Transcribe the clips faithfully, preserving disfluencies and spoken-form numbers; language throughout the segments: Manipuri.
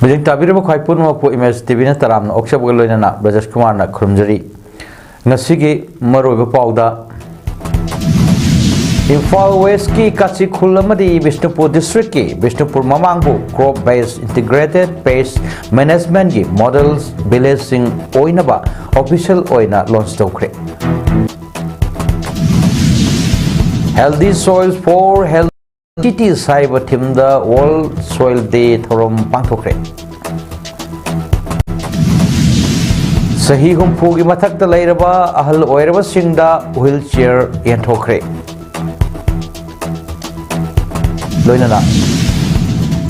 ꯃꯤꯠꯌꯦꯡ ꯇꯥꯕꯤꯔꯤꯕ ꯈ꯭ꯋꯥꯏ ꯄꯨꯝꯅꯃꯛꯄꯨ ꯏꯃꯦꯖ ꯇꯤꯚꯤꯅ ꯇꯔꯥꯝꯅ ꯑꯣꯛꯆꯕꯒ ꯂꯣꯏꯅꯅ ꯕ꯭ꯔꯖꯦꯁ ꯀꯨꯃꯥꯔꯅ ꯈꯨꯔꯨꯝꯖꯔꯤ꯫ ꯉꯁꯤꯒꯤ ꯃꯔꯨꯑꯣꯏꯕ ꯄꯥꯎꯗ, ꯏꯝꯐꯥꯜ ꯋꯦꯁꯀꯤ ꯀꯥꯆꯤꯈꯨꯜ ꯑꯃꯗꯤ ꯕꯤꯁꯅꯨꯄꯨꯔ ꯗꯤꯁꯇ꯭ꯔꯤꯛꯀꯤ Bishnupur ꯃꯃꯥꯡꯕꯨ crop based integrated pest managementꯀꯤ model villageꯁꯤꯡ ꯑꯣꯏꯅꯕ official ꯑꯣꯏꯅ launch ꯇꯧꯈ꯭ꯔꯦ꯫ Healthy soils for healthy cities ꯍꯥꯏꯕ themeꯗ World Soil Day ꯊꯧꯔꯝ ꯄꯥꯡꯊꯣꯛꯈ꯭ꯔꯦ꯫ ꯆꯍꯤ ꯍꯨꯝꯐꯨꯒꯤ ꯃꯊꯛꯇ ꯂꯩꯔꯕ ꯑꯍꯜ ꯑꯣꯏꯔꯕꯁꯤꯡꯗ wheelchair ꯌꯦꯟꯊꯣꯛꯈ꯭ꯔꯦ꯫ ꯂꯣꯏꯅꯅ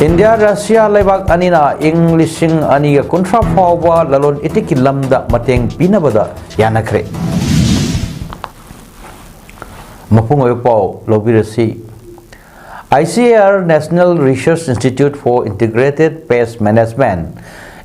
ꯏꯟꯗꯤꯌꯥ ꯔꯁꯤꯌꯥ ꯂꯩꯕꯥꯛ ꯑꯅꯤꯅ ꯏꯪ ꯂꯤꯁꯤꯡ ꯑꯅꯤꯒ ꯀꯨꯟꯊ꯭ꯔꯥ ꯐꯥꯎꯕ ꯂꯂꯣꯟ ꯏꯇꯤꯛꯀꯤ ꯂꯝꯗ ꯃꯇꯦꯡ ꯄꯤꯅꯕꯗ ꯌꯥꯅꯈ꯭ꯔꯦ꯫ ꯃꯄꯨꯡ ꯑꯣꯏꯕ ꯄꯥꯎ ꯂꯧꯕꯤꯔꯁꯤ꯫ ICAR, National Research Institute for Integrated Pest Management,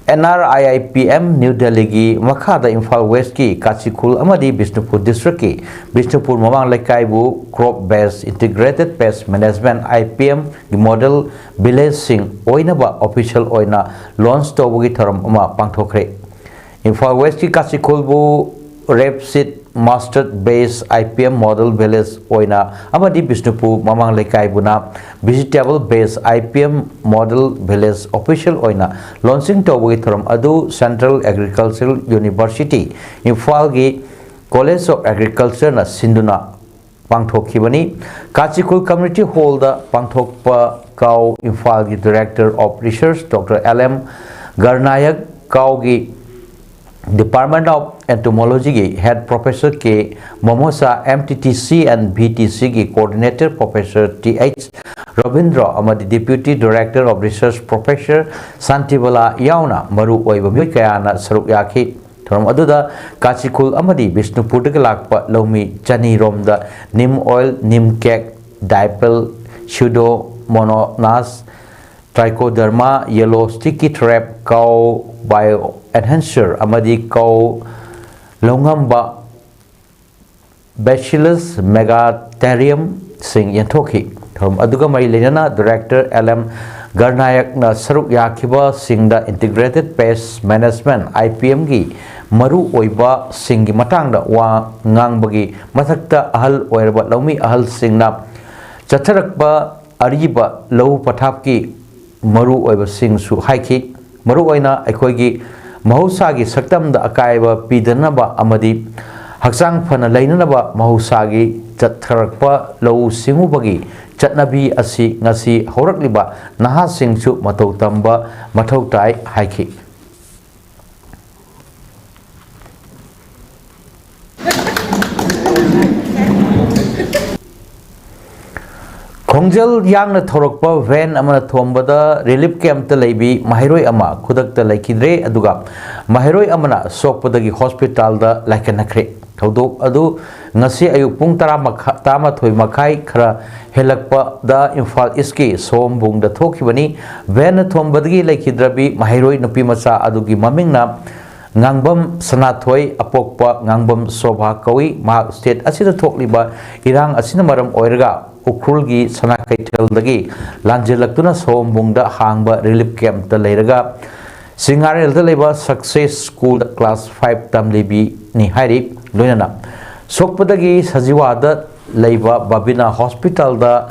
NRIIPM, new ꯗꯦꯜꯂꯤꯒꯤ ꯃꯈꯥꯗ ꯏꯝꯐꯥꯜ ꯋꯦꯁꯀꯤ ꯀꯥꯆꯤꯈꯨꯜ ꯑꯃꯗꯤ ꯕꯤꯁꯅꯨꯄꯨꯔ ꯗꯤꯁꯇ꯭ꯔꯤꯛꯀꯤ ꯕꯤꯁꯅꯨꯄꯨꯔ ꯃꯃꯥꯡ ꯂꯩꯀꯥꯏꯕꯨ crop based integrated pest management, IPMꯒꯤ model villageꯁꯤꯡ ꯑꯣꯏꯅꯕ official ꯑꯣꯏꯅ launch ꯇꯧꯕꯒꯤ ꯊꯧꯔꯝ ꯑꯃ ꯄꯥꯡꯊꯣꯛꯈ꯭ꯔꯦ꯫ ꯏꯝꯐꯥꯜ ꯋꯦꯁꯀꯤ ꯀꯥꯆꯤꯈꯨꯜꯕꯨ rapeseed mustard based IPM model village ꯑꯣꯏꯅ ꯑꯃꯗꯤ ꯕꯤꯁꯅꯨꯄꯨꯔ ꯃꯃꯥꯡ ꯂꯩꯀꯥꯏꯕꯨꯅ vegetable based IPM model village official ꯑꯣꯏꯅ launching ꯇꯧꯕꯒꯤ ꯊꯧꯔꯝ ꯑꯗꯨ Central Agricultural University, ꯏꯝꯐꯥꯜꯒꯤ College of Agricultureꯅ ꯁꯤꯟꯗꯨꯅ ꯄꯥꯡꯊꯣꯛꯈꯤꯕꯅꯤ꯫ ꯀꯥꯆꯤꯈꯨꯜ Community Hallꯗ ꯄꯥꯡꯊꯣꯛꯄ ꯀꯥꯎ ꯏꯝꯐꯥꯜꯒꯤ Director of Research Doctor L M ꯒꯔꯅꯥꯌꯛ, ꯀꯥꯎꯒꯤ Department of Entomologyꯒꯤ Head Professor K ꯃꯣꯃꯣꯁꯥ, MTTC and VTCꯒꯤ Coordinator Professor Th Rabindra ꯑꯃꯗꯤ Deputy Director of Research Professor Shantibala ꯌꯥꯎꯅ ꯃꯔꯨ ꯑꯣꯏꯕ ꯃꯤꯑꯣꯏ ꯀꯌꯥꯅ ꯁꯔꯨꯛ ꯌꯥꯈꯤ꯫ ꯊꯧꯔꯝ ꯑꯗꯨꯗ ꯀꯥꯆꯤꯈꯨꯜ ꯑꯃꯗꯤ ꯕꯤꯁꯅꯨꯄꯨꯔꯗꯒꯤ ꯂꯥꯛꯄ ꯂꯧꯃꯤ ꯆꯅꯤ ꯔꯣꯝꯗ neem oil, neem cake, dipel, pseudomonas, trichoderma, yellow sticky thrips, cow bioenhancer ꯑꯃꯗꯤ ꯀꯥꯎ ꯂꯧꯉꯝꯕ Bacillus megateriumꯁꯤꯡ ꯌꯦꯟꯊꯣꯛꯈꯤ꯫ ꯊꯧꯔꯝ ꯑꯗꯨꯒ ꯃꯔꯤ ꯂꯩꯅꯅ Director L M ꯒꯔꯅꯥꯌꯛꯅ ꯁꯔꯨꯛ ꯌꯥꯈꯤꯕꯁꯤꯡꯗ Integrated Pest Management, I P M ꯒꯤ ꯃꯔꯨ ꯑꯣꯏꯕꯁꯤꯡꯒꯤ ꯃꯇꯥꯡꯗ ꯋꯥ ꯉꯥꯡꯕꯒꯤ ꯃꯊꯛꯇ, ꯑꯍꯜ ꯑꯣꯏꯔꯕ ꯂꯧꯃꯤ ꯑꯍꯜꯁꯤꯡꯅ ꯆꯠꯊꯔꯛꯄ ꯑꯔꯤꯕ ꯂꯧ ꯄꯊꯥꯞꯀꯤ ꯃꯔꯨ ꯑꯣꯏꯕꯁꯤꯡꯁꯨ ꯍꯥꯏꯈꯤ꯫ ꯃꯔꯨꯑꯣꯏꯅ ꯑꯩꯈꯣꯏꯒꯤ ꯃꯍꯧꯁꯥꯒꯤ ꯁꯛꯇꯝꯗ ꯑꯀꯥꯏꯕ ꯄꯤꯗꯅꯕ ꯑꯃꯗꯤ ꯍꯛꯆꯥꯡ ꯐꯅ ꯂꯩꯅꯅꯕ ꯃꯍꯧꯁꯥꯒꯤ ꯆꯠꯊꯔꯛꯄ ꯂꯧꯎ ꯁꯤꯡꯎꯕꯒꯤ ꯆꯠꯅꯕꯤ ꯑꯁꯤ ꯉꯁꯤ ꯍꯧꯔꯛꯂꯤꯕ ꯅꯍꯥꯁꯤꯡꯁꯨ ꯃꯇꯧ ꯇꯝꯕ ꯃꯊꯧ ꯇꯥꯏ ꯍꯥꯏꯈꯤ꯫ ꯈꯣꯡꯖꯦꯜ ꯌꯥꯡꯅ ꯊꯧꯔꯛꯄ ꯚꯦꯟ ꯑꯃꯅ ꯊꯣꯝꯕꯗ ꯔꯤꯂꯤꯐ ꯀꯦꯝꯞꯇ ꯂꯩꯕꯤ ꯃꯍꯩꯔꯣꯏ ꯑꯃ ꯈꯨꯗꯛꯇ ꯂꯩꯈꯤꯗ꯭ꯔꯦ, ꯑꯗꯨꯒ ꯃꯍꯩꯔꯣꯏ ꯑꯃꯅ ꯁꯣꯛꯄꯗꯒꯤ ꯍꯣꯁꯄꯤꯇꯥꯜꯗ ꯂꯥꯏꯀꯠꯅꯈ꯭ꯔꯦ꯫ ꯊꯧꯗꯣꯛ ꯑꯗꯨ ꯉꯁꯤ ꯑꯌꯨꯛ ꯄꯨꯡ ꯇꯔꯥ ꯃꯈꯥ-, ꯇꯔꯥꯃꯥꯊꯣꯏ ꯃꯈꯥꯏ ꯈꯔ ꯍꯦꯜꯂꯛꯄꯗ ꯏꯝꯐꯥꯜ ꯏꯁꯀꯤ ꯁꯣꯝꯕꯨꯡꯗ ꯊꯣꯛꯈꯤꯕꯅꯤ꯫ ꯚꯦꯟꯅ ꯊꯣꯝꯕꯗꯒꯤ ꯂꯩꯈꯤꯗ꯭ꯔꯕꯤ ꯃꯍꯩꯔꯣꯏ ꯅꯨꯄꯤ ꯃꯆꯥ ꯑꯗꯨꯒꯤ ꯃꯃꯤꯡꯅ ꯉꯥꯡꯕꯝ ꯁꯅꯥꯊꯣꯏ, ꯑꯄꯣꯛꯄ ꯉꯥꯡꯕꯝ ꯁꯣꯚꯥ ꯀꯧꯏ꯫ ꯃꯍꯥꯛ ꯁ꯭ꯇꯦꯠ ꯑꯁꯤꯗ ꯊꯣꯛꯂꯤꯕ ꯏꯔꯥꯡ ꯑꯁꯤꯅ ꯃꯔꯝ ꯑꯣꯏꯔꯒ ꯎꯈ꯭ꯔꯨꯜꯒꯤ ꯁꯅꯥ ꯀꯩꯊꯦꯜꯗꯒꯤ ꯂꯥꯟꯖꯦꯜꯂꯛꯇꯨꯅ ꯁꯣꯝꯕꯨꯡꯗ ꯍꯥꯡꯕ ꯔꯤꯂꯤꯐ ꯀꯦꯝꯞꯇ ꯂꯩꯔꯒ ꯁꯤꯡꯉꯥꯔꯦꯜꯗ ꯂꯩꯕ ꯁꯛꯁꯦꯁ ꯁ꯭ꯀꯨꯜꯗ ꯀ꯭ꯂꯥꯁ ꯐꯥꯏꯚ ꯇꯝꯂꯤꯕꯤꯅꯤ ꯍꯥꯏꯔꯤ꯫ ꯂꯣꯏꯅꯅ ꯁꯣꯛꯄꯗꯒꯤ ꯁꯖꯤꯋꯥꯗ ꯂꯩꯕ ꯕꯕꯤꯅꯥ ꯍꯣꯁꯄꯤꯇꯥꯜꯗ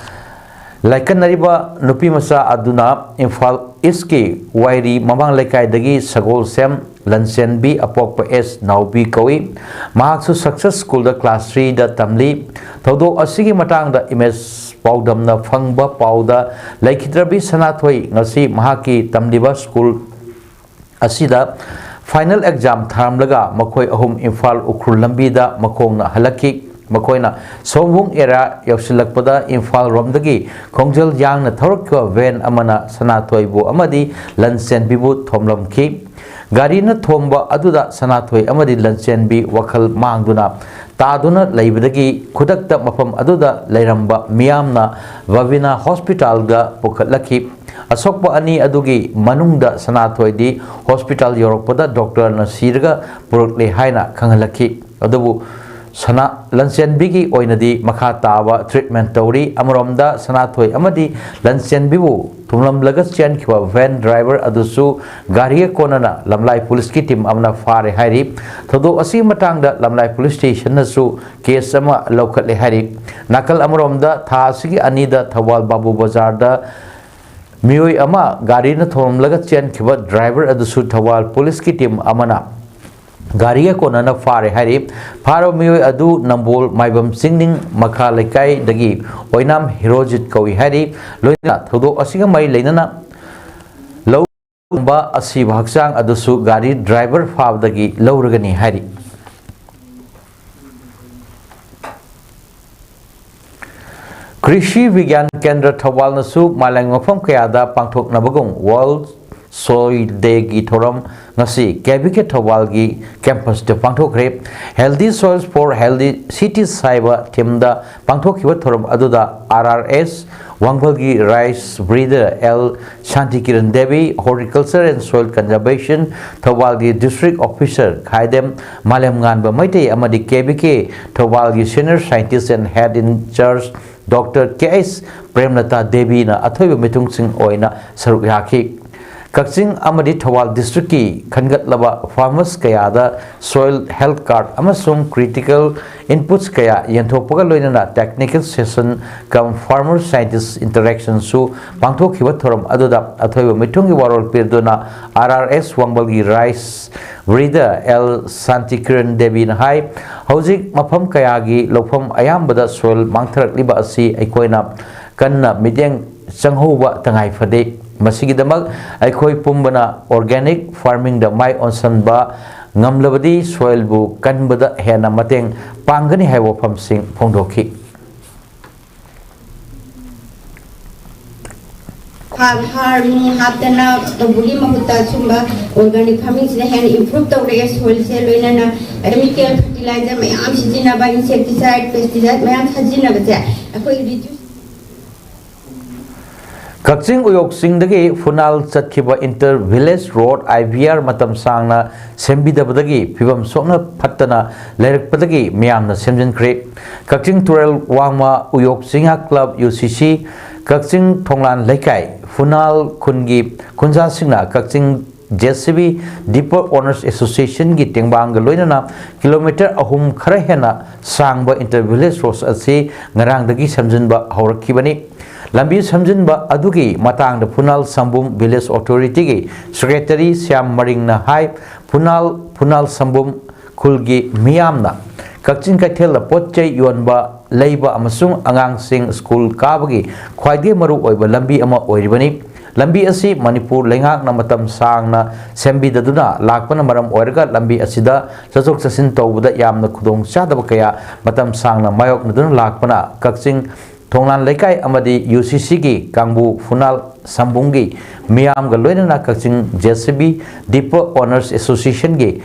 ꯂꯥꯏꯀꯠꯅꯔꯤꯕ ꯅꯨꯄꯤꯃꯆꯥ ꯑꯗꯨꯅ ꯏꯝꯐꯥꯜ ꯏꯁꯀꯤ ꯋꯥꯏꯔꯤ ꯃꯃꯥꯡ ꯂꯩꯀꯥꯏꯗꯒꯤ ꯁꯒꯣꯜꯁꯦꯝ ꯂꯟꯆꯦꯟꯕꯤ, ꯑꯄꯣꯛꯄ ꯑꯦꯁ ꯅꯥꯎꯕꯤ ꯀꯧꯏ꯫ ꯃꯍꯥꯛꯁꯨ ꯁꯛꯁꯦꯁ ꯁ꯭ꯀꯨꯜꯗ ꯀ꯭ꯂꯥꯁ ꯊ꯭ꯔꯤꯗ ꯇꯝꯂꯤ꯫ ꯊꯧꯗꯣꯛ ꯑꯁꯤꯒꯤ ꯃꯇꯥꯡꯗ ꯏꯃꯦꯖ ꯄꯥꯎꯗꯝꯅ ꯐꯪꯕ ꯄꯥꯎꯗ ꯂꯩꯈꯤꯗ꯭ꯔꯕꯤ ꯁꯅꯥꯊꯣꯏ ꯉꯁꯤ ꯃꯍꯥꯛꯀꯤ ꯇꯝꯂꯤꯕ ꯁ꯭ꯀꯨꯜ ꯑꯁꯤꯗ ꯐꯥꯏꯅꯦꯜ ꯑꯦꯛꯖꯥꯝ ꯊꯥꯔꯝꯂꯒ ꯃꯈꯣꯏ ꯑꯍꯨꯝ ꯏꯝꯐꯥꯜ ꯎꯈ꯭ꯔꯨꯜ ꯂꯝꯕꯤꯗ ꯃꯈꯣꯡꯅ ꯍꯜꯂꯛꯈꯤ꯫ ꯃꯈꯣꯏꯅ ꯁꯣꯝꯕꯨꯡ ꯑꯦꯔꯤꯌꯥ ꯌꯧꯁꯤꯜꯂꯛꯄꯗ ꯏꯝꯐꯥꯜ ꯔꯣꯝꯗꯒꯤ ꯈꯣꯡꯖꯦꯜ ꯌꯥꯡꯅ ꯊꯧꯔꯛꯈꯤꯕ ꯚꯦꯟ ꯑꯃꯅ ꯁꯅꯥꯊꯣꯏꯕꯨ ꯑꯃꯗꯤ ꯂꯟꯆꯦꯟꯕꯤꯕꯨ ꯊꯣꯝꯂꯝꯈꯤ꯫ ꯒꯥꯔꯤꯅ ꯊꯣꯝꯕ ꯑꯗꯨꯗ ꯁꯅꯥꯊꯣꯏ ꯑꯃꯗꯤ ꯂꯟꯆꯦꯟꯕꯤ ꯋꯥꯈꯜ ꯃꯥꯡꯗꯨꯅ ꯇꯥꯗꯨꯅ ꯂꯩꯕꯗꯒꯤ ꯈꯨꯗꯛꯇ ꯃꯐꯝ ꯑꯗꯨꯗ ꯂꯩꯔꯝꯕ ꯃꯤꯌꯥꯝꯅ ꯕꯕꯤꯅꯥ ꯍꯣꯁꯄꯤꯇꯥꯜꯗ ꯄꯨꯈꯠꯂꯛꯈꯤ꯫ ꯑꯁꯣꯛꯄ ꯑꯅꯤ ꯑꯗꯨꯒꯤ ꯃꯅꯨꯡꯗ ꯁꯅꯥꯊꯣꯏꯗꯤ ꯍꯣꯁꯄꯤꯇꯥꯜ ꯌꯧꯔꯛꯄꯗ ꯗꯣꯛꯇꯔꯅ ꯁꯤꯔꯒ ꯄꯨꯔꯛꯂꯦ ꯍꯥꯏꯅ ꯈꯪꯍꯜꯂꯛꯈꯤ꯫ ꯑꯗꯨꯕꯨ ꯁꯅꯥ ꯂꯟꯆꯦꯟꯕꯤꯒꯤ ꯑꯣꯏꯅꯗꯤ ꯃꯈꯥ ꯇꯥꯕ treatment ꯇꯧꯔꯤ꯫ ꯑꯃꯔꯣꯝꯗ ꯁꯅꯥꯊꯣꯏ ꯑꯃꯗꯤ ꯂꯟꯆꯦꯟꯕꯤꯕꯨ ꯊꯣꯝꯂꯝꯂꯒ ꯆꯦꯟꯈꯤꯕ van driver ꯑꯗꯨꯁꯨ ꯒꯥꯔꯤꯒ ꯀꯣꯟꯅꯅ ꯂꯝꯂꯥꯏ ꯄꯨꯂꯤꯁꯀꯤ team ꯑꯃꯅ ꯐꯥꯔꯦ ꯍꯥꯏꯔꯤ꯫ ꯊꯧꯗꯣꯛ ꯑꯁꯤꯒꯤ ꯃꯇꯥꯡꯗ ꯂꯝꯂꯥꯏ ꯄꯨꯂꯤꯁ stationꯅꯁꯨ case ꯑꯃ ꯂꯧꯈꯠꯂꯦ ꯍꯥꯏꯔꯤ꯫ ꯅꯥꯀꯜ ꯑꯃꯔꯣꯝꯗ ꯊꯥ ꯑꯁꯤꯒꯤ ꯑꯅꯤꯗ ꯊꯧꯕꯥꯜ ꯕꯥꯕꯨ ꯕꯖꯥꯔꯗ ꯃꯤꯑꯣꯏ ꯑꯃ ꯒꯥꯔꯤꯅ ꯊꯣꯝꯂꯝꯂꯒ ꯆꯦꯟꯈꯤꯕ driver ꯑꯗꯨꯁꯨ ꯊꯧꯕꯥꯜ ꯄꯨꯂꯤꯁꯀꯤ team ꯑꯃꯅ ꯒꯥꯔꯤꯒ ꯀꯣꯟꯅꯅ ꯐꯥꯔꯦ ꯍꯥꯏꯔꯤ꯫ ꯐꯥꯔꯕ ꯃꯤꯑꯣꯏ ꯑꯗꯨ ꯅꯝꯕꯣꯜ ꯃꯥꯏꯕꯝ ꯆꯤꯡꯅꯤꯡ ꯃꯈꯥ ꯂꯩꯀꯥꯏꯗꯒꯤ ꯑꯣꯏꯅꯥꯝ ꯍꯤꯔꯣꯖꯤꯠ ꯀꯧꯏ ꯍꯥꯏꯔꯤ꯫ ꯂꯣꯏꯅꯅ ꯊꯧꯗꯣꯛ ꯑꯁꯤꯒ ꯃꯔꯤ ꯂꯩꯅꯅ ꯂꯧ ꯊꯣꯝꯕ ꯑꯁꯤꯕ ꯍꯛꯆꯥꯡ ꯑꯗꯨꯁꯨ ꯒꯥꯔꯤ driver ꯐꯥꯕꯗꯒꯤ ꯂꯧꯔꯒꯅꯤ ꯍꯥꯏꯔꯤ꯫ ꯀ꯭ꯔꯤꯁꯤ ꯕꯤꯒ꯭ꯌꯥꯟ ꯀꯦꯟꯗ꯭ꯔ ꯊꯧꯕꯥꯜꯅꯁꯨ ꯃꯥꯂꯦꯝ ꯃꯐꯝ ꯀꯌꯥꯗ ꯄꯥꯡꯊꯣꯛꯅꯕꯒꯨꯝ World Soil Dayꯒꯤ ꯊꯧꯔꯝ ꯉꯁꯤ ꯀꯦ ꯕꯤ ꯀꯦ ꯊꯧꯕꯥꯜꯒꯤ campusꯇ ꯄꯥꯡꯊꯣꯛꯈ꯭ꯔꯦ꯫ Healthy Soils for Healthy Cities ꯍꯥꯏꯕ themeꯗ ꯄꯥꯡꯊꯣꯛꯈꯤꯕ ꯊꯧꯔꯝ ꯑꯗꯨꯗ ꯑꯥꯔ ꯑꯥꯔ ꯑꯦꯁ ꯋꯥꯡꯕꯜꯒꯤ rice breeder L Shanti Kiran Devi, Horticulture and Soil Conservation ꯊꯧꯕꯥꯜꯒꯤ district officer ꯈꯥꯏꯗꯦꯝ ꯃꯥꯂꯦꯝꯉꯥꯟꯕ ꯃꯩꯇꯩ ꯑꯃꯗꯤ ꯀꯦ ꯕꯤ ꯀꯦ ꯊꯧꯕꯥꯜꯒꯤ senior scientist and head in charge doctor K H Premlata ꯗꯦꯕꯤꯅ ꯑꯊꯣꯏꯕ ꯃꯤꯊꯨꯡꯁꯤꯡ ꯑꯣꯏꯅ ꯁꯔꯨꯛ ꯌꯥꯈꯤ꯫ ꯀꯛꯆꯤꯡ ꯑꯃꯗꯤ ꯊꯧꯕꯥꯜ districtꯀꯤ ꯈꯟꯒꯠꯂꯕ farmers ꯀꯌꯥꯗ soil health card ꯑꯃꯁꯨꯡ critical inputs ꯀꯌꯥ ꯌꯦꯟꯊꯣꯛꯄꯒ ꯂꯣꯏꯅꯅ technical session cum farmer scientist interactionꯁꯨ ꯄꯥꯡꯊꯣꯛꯈꯤꯕ ꯊꯧꯔꯝ ꯑꯗꯨꯗ ꯑꯊꯣꯏꯕ ꯃꯤꯊꯨꯡꯒꯤ ꯋꯥꯔꯣꯜ ꯄꯤꯗꯨꯅ ꯑꯥꯔ ꯑꯥꯔ ꯑꯦꯁ ꯋꯥꯡꯕꯜꯒꯤ rice breeder L Shanti Kiran ꯗꯦꯕꯤꯅ ꯍꯥꯏ, ꯍꯧꯖꯤꯛ ꯃꯐꯝ ꯀꯌꯥꯒꯤ ꯂꯧꯐꯝ ꯑꯌꯥꯝꯕꯗ soil ꯃꯥꯡꯊꯔꯛꯂꯤꯕ ꯑꯁꯤ ꯑꯩꯈꯣꯏꯅ ꯀꯟꯅ ꯃꯤꯠꯌꯦꯡ ꯆꯪꯍꯧꯕ ꯇꯉꯥꯏ ꯐꯗꯦ꯫ ꯃꯁꯤꯒꯤꯗꯃꯛ ꯑꯩꯈꯣꯏ ꯄꯨꯝꯕꯅ organic farmingꯗ ꯃꯥꯏ ꯑꯣꯟꯁꯤꯟꯕ ꯉꯝꯂꯕꯗꯤ soilꯕꯨ ꯀꯟꯕꯗ ꯍꯦꯟꯅ ꯃꯇꯦꯡ ꯄꯥꯡꯒꯅꯤ ꯍꯥꯏꯕ ꯋꯥꯐꯝꯁꯤꯡ ꯐꯣꯡꯗꯣꯛꯈꯤ꯫ ꯍꯥꯔ ꯍꯥꯔ ꯅꯨꯡ ꯍꯥꯞꯇꯅ ꯇꯧꯕꯒꯤ ꯃꯍꯨꯠꯇ ꯁꯨꯝꯕ organic farmingꯁꯤꯅ ꯍꯦꯟꯅ improve ꯇꯧꯔꯛꯑꯦ꯫ Soilꯁꯦ ꯂꯣꯏꯅꯅ chemical fertilizer ꯃꯌꯥꯝ ꯁꯤꯖꯤꯟꯅꯕ, insecticide, pesticide ꯃꯌꯥꯝ ꯁꯤꯖꯤꯟꯅꯕꯁꯦ ꯑꯩꯈꯣꯏ reduce ꯀꯛꯆꯤꯡ ꯎꯌꯣꯛ ꯆꯤꯡꯗꯒꯤ ꯐꯨꯅꯥꯜ ꯆꯠꯈꯤꯕ Inter Village Road, I V R, ꯃꯇꯝ ꯁꯥꯡꯅ ꯁꯦꯝꯕꯤꯗꯕꯗꯒꯤ ꯐꯤꯕꯝ ꯁꯣꯛꯅ ꯐꯠꯇꯅ ꯂꯩꯔꯛꯄꯗꯒꯤ ꯃꯤꯌꯥꯝꯅ ꯁꯦꯝꯖꯤꯟꯈ꯭ꯔꯦ꯫ ꯀꯛꯆꯤꯡ ꯇꯨꯔꯦꯜ ꯋꯥꯡꯃ ꯎꯌꯣꯛ ꯆꯤꯡꯌꯥ ꯀ꯭ꯂꯕ, U C C, ꯀꯛꯆꯤꯡ ꯊꯣꯡꯂꯥꯟ ꯂꯩꯀꯥꯏ ꯐꯨꯅꯥꯜ ꯈꯨꯟꯒꯤ ꯈꯨꯟꯖꯥꯁꯤꯡꯅ ꯀꯛꯆꯤꯡ J C B Dipper Owners Association ꯒꯤ ꯇꯦꯡꯕꯥꯡꯒ ꯂꯣꯏꯅꯅ ꯀꯤꯂꯣꯃꯤꯇꯔ ꯑꯍꯨꯝ ꯈꯔ ꯍꯦꯟꯅ ꯁꯥꯡꯕ Inter Village Road ꯑꯁꯤ ꯉꯔꯥꯡꯗꯒꯤ ꯁꯦꯝꯖꯤꯟꯕ ꯍꯧꯔꯛꯈꯤꯕꯅꯤ꯫ ꯂꯝꯕꯤ ꯁꯦꯝꯖꯤꯟꯕ ꯑꯗꯨꯒꯤ ꯃꯇꯥꯡꯗ ꯐꯨꯅꯥꯜ ꯁꯝꯕꯨꯝ Village Authority ꯒꯤ Secretary ꯁ꯭ꯌꯥꯝ ꯃꯔꯤꯡꯅ ꯍꯥꯏ, ꯐꯨꯅꯥꯜ, ꯐꯨꯅꯥꯜ ꯁꯝꯕꯨꯝ ꯈꯨꯜꯒꯤ ꯃꯤꯌꯥꯝꯅ ꯀꯛꯆꯤꯡ ꯀꯩꯊꯦꯜꯗ ꯄꯣꯠ ꯆꯩ ꯌꯣꯟꯕ, ꯂꯩꯕ ꯑꯃꯁꯨꯡ ꯑꯉꯥꯡꯁꯤꯡ ꯁ꯭ꯀꯨꯜ ꯀꯥꯕꯒꯤ ꯈ꯭ꯋꯥꯏꯗꯒꯤ ꯃꯔꯨ ꯑꯣꯏꯕ ꯂꯝꯕꯤ ꯑꯃ ꯑꯣꯏꯔꯤꯕꯅꯤ꯫ ꯂꯝꯕꯤ ꯑꯁꯤ ꯃꯅꯤꯄꯨꯔ ꯂꯩꯉꯥꯛꯅ ꯃꯇꯝ ꯁꯥꯡꯅ ꯁꯦꯝꯕꯤꯗꯗꯨꯅ ꯂꯥꯛꯄꯅ ꯃꯔꯝ ꯑꯣꯏꯔꯒ ꯂꯝꯕꯤ ꯑꯁꯤꯗ ꯆꯠꯊꯣꯛ ꯆꯠꯁꯤꯟ ꯇꯧꯕꯗ ꯌꯥꯝꯅ ꯈꯨꯗꯣꯡ ꯆꯥꯗꯕ ꯀꯌꯥ ꯃꯇꯝ ꯁꯥꯡꯅ ꯃꯥꯌꯣꯛꯅꯗꯨꯅ ꯂꯥꯛꯄꯅ ꯀꯛꯆꯤꯡ ꯊꯣꯡꯂꯥꯟ ꯂꯩꯀꯥꯏ ꯑꯃꯗꯤ U C C ꯒꯤ ꯀꯥꯡꯕꯨ ꯐꯨꯅꯥꯜ ꯁꯝꯕꯨꯝꯒꯤ ꯃꯤꯌꯥꯝꯒ ꯂꯣꯏꯅꯅ ꯀꯛꯆꯤꯡ J C B Dipper Owners Association ꯒꯤ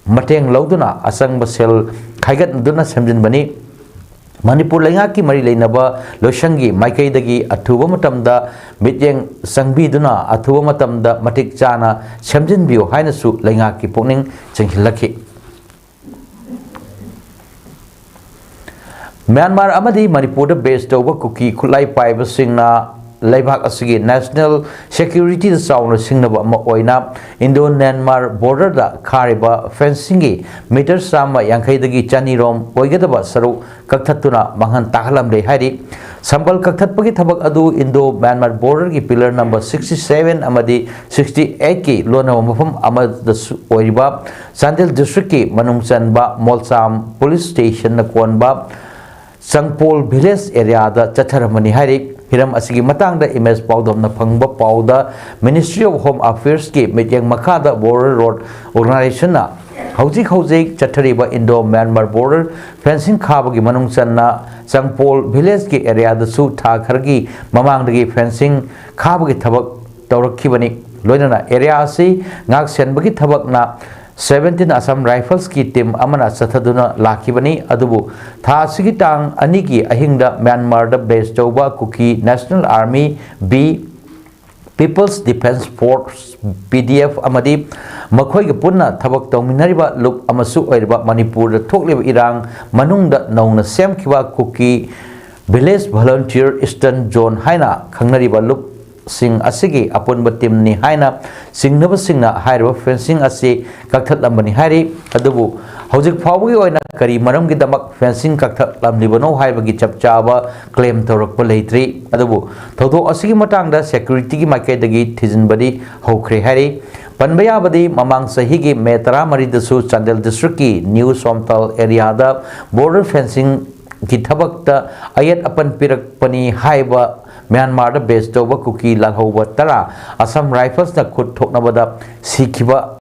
ꯃꯇꯦꯡ ꯂꯧꯗꯨꯅ ꯑꯆꯪꯕ ꯁꯦꯜ ꯈꯥꯏꯒꯠꯅꯗꯨꯅ ꯁꯦꯝꯖꯤꯟꯕꯅꯤ꯫ ꯃꯅꯤꯄꯨꯔ ꯂꯩꯉꯥꯛꯀꯤ ꯃꯔꯤ ꯂꯩꯅꯕ ꯂꯣꯏꯁꯪꯒꯤ ꯃꯥꯏꯀꯩꯗꯒꯤ ꯑꯊꯨꯕ ꯃꯇꯝꯗ ꯃꯤꯠꯌꯦꯡ ꯆꯪꯕꯤꯗꯨꯅ ꯑꯊꯨꯕ ꯃꯇꯝꯗ ꯃꯇꯤꯛ ꯆꯥꯅ ꯁꯦꯝꯖꯤꯟꯕꯤꯌꯨ ꯍꯥꯏꯅꯁꯨ ꯂꯩꯉꯥꯛꯀꯤ ꯄꯨꯛꯅꯤꯡ ꯆꯤꯡꯁꯤꯜꯂꯛꯈꯤ꯫ ꯃ꯭ꯌꯥꯟꯃꯥꯔ ꯑꯃꯗꯤ ꯃꯅꯤꯄꯨꯔꯗ base ꯇꯧꯕ ꯀꯨꯀꯤ ꯈꯨꯠꯂꯥꯏ ꯄꯥꯏꯕꯁꯤꯡꯅ ꯂꯩꯕꯥꯛ ꯑꯁꯤꯒꯤ national security ꯗ ꯆꯥꯎꯅ ꯁꯤꯡꯅꯕ ꯑꯃ ꯑꯣꯏꯅ Indo Myanmar border ꯗ ꯈꯥꯔꯤꯕ fencing ꯒꯤ meter ꯆꯥꯝꯃ ꯌꯥꯡꯈꯩꯗꯒꯤ ꯆꯅꯤꯔꯣꯝ ꯑꯣꯏꯒꯗꯕ ꯁꯔꯨꯛ ꯀꯛꯊꯠꯇꯨꯅ ꯃꯥꯡꯍꯟ ꯇꯥꯛꯍꯜꯂꯝꯂꯦ ꯍꯥꯏꯔꯤ꯫ ꯁꯝꯕꯜ ꯀꯛꯊꯠꯄꯒꯤ ꯊꯕꯛ ꯑꯗꯨ Indo Myanmar border ꯒꯤ pillar number sixty seven ꯑꯃꯗꯤ sixty eight ꯀꯤ ꯂꯣꯟꯅꯕ ꯃꯐꯝ ꯑꯃꯗꯁꯨ ꯑꯣꯏꯔꯤꯕ ꯆꯥꯟꯗꯦꯜ district ꯀꯤ ꯃꯅꯨꯡ ꯆꯟꯕ ꯃꯣꯜꯆꯥꯝ police station ꯅ ꯀꯣꯟꯕ ꯆꯪꯄꯣꯜ village area ꯗ ꯆꯠꯊꯔꯝꯕꯅꯤ ꯍꯥꯏꯔꯤ꯫ ꯍꯤꯔꯝ ꯑꯁꯤꯒꯤ ꯃꯇꯥꯡꯗ ꯏꯃꯦꯖ ꯄꯥꯎꯗꯝꯅ ꯐꯪꯕ ꯄꯥꯎꯗ Ministry of Home Affairs ꯀꯤ ꯃꯤꯠꯌꯦꯡ ꯃꯈꯥꯗ Border Road Organization ꯅ ꯍꯧꯖꯤꯛ ꯍꯧꯖꯤꯛ ꯆꯠꯊꯔꯤꯕ Indo Myanmar border fencing ꯈꯥꯕꯒꯤ ꯃꯅꯨꯡ ꯆꯟꯅ ꯆꯪꯄꯣꯜ village ꯀꯤ area ꯗꯁꯨ ꯊꯥ ꯈꯔꯒꯤ ꯃꯃꯥꯡꯗꯒꯤ fencing ꯈꯥꯕꯒꯤ ꯊꯕꯛ ꯇꯧꯔꯛꯈꯤꯕꯅꯤ꯫ ꯂꯣꯏꯅꯅ area ꯑꯁꯤ ꯉꯥꯛ ꯁꯦꯟꯕꯒꯤ ꯊꯕꯛꯅ ꯁꯚꯦꯟꯇꯤꯟ Assam Riflesꯀꯤ team ꯑꯃꯅ ꯆꯠꯊꯗꯨꯅ ꯂꯥꯛꯈꯤꯕꯅꯤ꯫ ꯑꯗꯨꯕꯨ ꯊꯥ ꯑꯁꯤꯒꯤ ꯇꯥꯡ ꯑꯅꯤꯒꯤ ꯑꯍꯤꯡꯗ ꯃ꯭ꯌꯥꯟꯃꯥꯔꯗ base ꯇꯧꯕ Kuki National Army, B, People's Defence Force, P D F, ꯑꯃꯗꯤ ꯃꯈꯣꯏꯒ ꯄꯨꯟꯅ ꯊꯕꯛ ꯇꯧꯃꯤꯟꯅꯔꯤꯕ ꯂꯨꯞ ꯑꯃꯁꯨ ꯑꯣꯏꯔꯤꯕ ꯃꯅꯤꯄꯨꯔꯗ ꯊꯣꯛꯂꯤꯕ ꯏꯔꯥꯡ ꯃꯅꯨꯡꯗ ꯅꯧꯅ ꯁꯦꯝꯈꯤꯕ Kuki Village Volunteer Eastern Zone ꯍꯥꯏꯅ ꯈꯪꯅꯔꯤꯕ ꯂꯨꯞꯁꯤꯡ ꯑꯁꯤꯒꯤ ꯑꯄꯨꯟꯕ teamꯅꯤ ꯍꯥꯏꯅ ꯆꯤꯡꯅꯕꯁꯤꯡꯅ ꯍꯥꯏꯔꯤꯕ fencing ꯑꯁꯤ ꯀꯛꯊꯠꯂꯝꯕꯅꯤ ꯍꯥꯏꯔꯤ꯫ ꯑꯗꯨꯕꯨ ꯍꯧꯖꯤꯛ ꯐꯥꯎꯕꯒꯤ ꯑꯣꯏꯅ ꯀꯔꯤ ꯃꯔꯝꯒꯤꯗꯃꯛ fencing ꯀꯛꯊꯠꯂꯝꯂꯤꯕꯅꯣ ꯍꯥꯏꯕꯒꯤ ꯆꯞ ꯆꯥꯕ claim ꯇꯧꯔꯛꯄ ꯂꯩꯇ꯭ꯔꯤ꯫ ꯑꯗꯨꯕꯨ ꯊꯧꯗꯣꯛ ꯑꯁꯤꯒꯤ ꯃꯇꯥꯡꯗ securityꯒꯤ ꯃꯥꯏꯀꯩꯗꯒꯤ ꯊꯤꯖꯤꯟꯕꯗꯤ ꯍꯧꯈ꯭ꯔꯦ ꯍꯥꯏꯔꯤ꯫ ꯄꯟꯕ ꯌꯥꯕꯗꯤ, ꯃꯃꯥꯡ ꯆꯍꯤꯒꯤ ꯃꯦ ꯇꯔꯥꯃꯔꯤꯗꯁꯨ ꯆꯥꯟꯗꯦꯜ districtꯀꯤ ꯅ꯭ꯌꯨ ꯁꯣꯝꯇꯥꯜ areaꯗ border fencingꯒꯤ ꯊꯕꯛꯇ ꯑꯌꯦꯠ ꯑꯄꯟ ꯄꯤꯔꯛꯄꯅꯤ ꯍꯥꯏꯕ ꯃ꯭ꯌꯥꯟꯃꯥꯔꯗ base ꯇꯧꯕ ꯀꯨꯀꯤ ꯂꯥꯜꯍꯧꯕ ꯇꯔꯥ Assam Riflesꯅ ꯈꯨꯠ ꯊꯣꯛꯅꯕꯗ ꯁꯤꯈꯤꯕ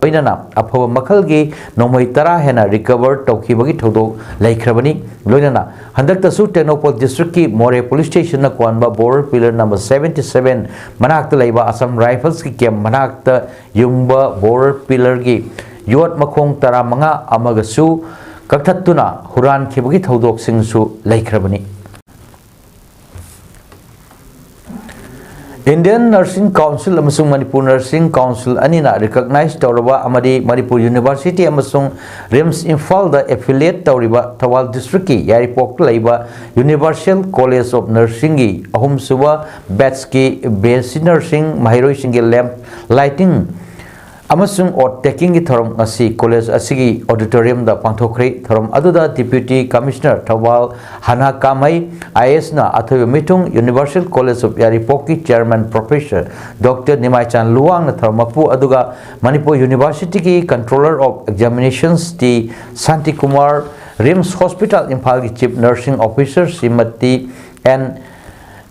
ꯂꯣꯏꯅꯅ ꯑꯐꯕ ꯃꯈꯜꯒꯤ ꯅꯣꯡꯃꯩ ꯇꯔꯥ ꯍꯦꯟꯅ recover ꯇꯧꯈꯤꯕꯒꯤ ꯊꯧꯗꯣꯛ ꯂꯩꯈ꯭ꯔꯕꯅꯤ꯫ ꯂꯣꯏꯅꯅ ꯍꯟꯗꯛꯇꯁꯨ ꯇꯦꯡꯅꯧꯄꯜ districtꯀꯤ ꯃꯣꯔꯦ police stationꯅ ꯀꯣꯟꯕ border pillar number seventy seven ꯃꯅꯥꯛꯇ ꯂꯩꯕ Assam Riflesꯀꯤ camp ꯃꯅꯥꯛꯇ ꯌꯨꯡꯕ border pillarꯒꯤ ꯌꯣꯠ ꯃꯈꯣꯡ ꯇꯔꯥꯃꯉꯥ ꯑꯃꯒꯁꯨ ꯀꯛꯊꯠꯇꯨꯅ ꯍꯨꯔꯥꯟꯈꯤꯕꯒꯤ ꯊꯧꯗꯣꯛꯁꯤꯡꯁꯨ ꯂꯩꯈ꯭ꯔꯕꯅꯤ꯫ Indian Nursing Council ꯑꯃꯁꯨꯡ Manipur Nursing Council ꯑꯅꯤꯅ recognize ꯇꯧꯔꯕ ꯑꯃꯗꯤ ꯃꯅꯤꯄꯨꯔ University ꯑꯃꯁꯨꯡ RIMS ꯏꯝꯐꯥꯜꯗ affiliate ꯇꯧꯔꯤꯕ ꯊꯧꯕꯥꯜ districtꯀꯤ ꯌꯥꯏꯔꯤꯄꯣꯛꯇ ꯂꯩꯕ Universal College of Nursingꯒꯤ ꯑꯍꯨꯝꯁꯨꯕ batchꯀꯤ B S C Nursing ꯃꯍꯩꯔꯣꯏꯁꯤꯡꯒꯤ lamp lighting ꯑꯃꯁꯨꯡ oath takingꯒꯤ ꯊꯧꯔꯝ ꯉꯁꯤ college ꯑꯁꯤꯒꯤ auditoriumꯗ ꯄꯥꯡꯊꯣꯛꯈ꯭ꯔꯦ꯫ ꯊꯧꯔꯝ ꯑꯗꯨꯗ Deputy Commissioner ꯊꯧꯕꯥꯜ ꯍꯅꯥ ꯀꯥꯃꯩ IASꯅ ꯑꯊꯣꯏꯕ ꯃꯤꯊꯨꯡ, Universal College of ꯌꯥꯏꯔꯤꯄꯣꯛꯀꯤ chairman Professor Doctor ꯅꯤꯃꯥꯏꯆꯥꯟ ꯂꯨꯋꯥꯡꯅ ꯊꯧꯔꯝ ꯃꯄꯨ, ꯑꯗꯨꯒ ꯃꯅꯤꯄꯨꯔ Universityꯒꯤ Controller of Examinations T Shantikumar, RIMS Hospital ꯏꯝꯐꯥꯜꯒꯤ Chief Nursing Officer Shrimati N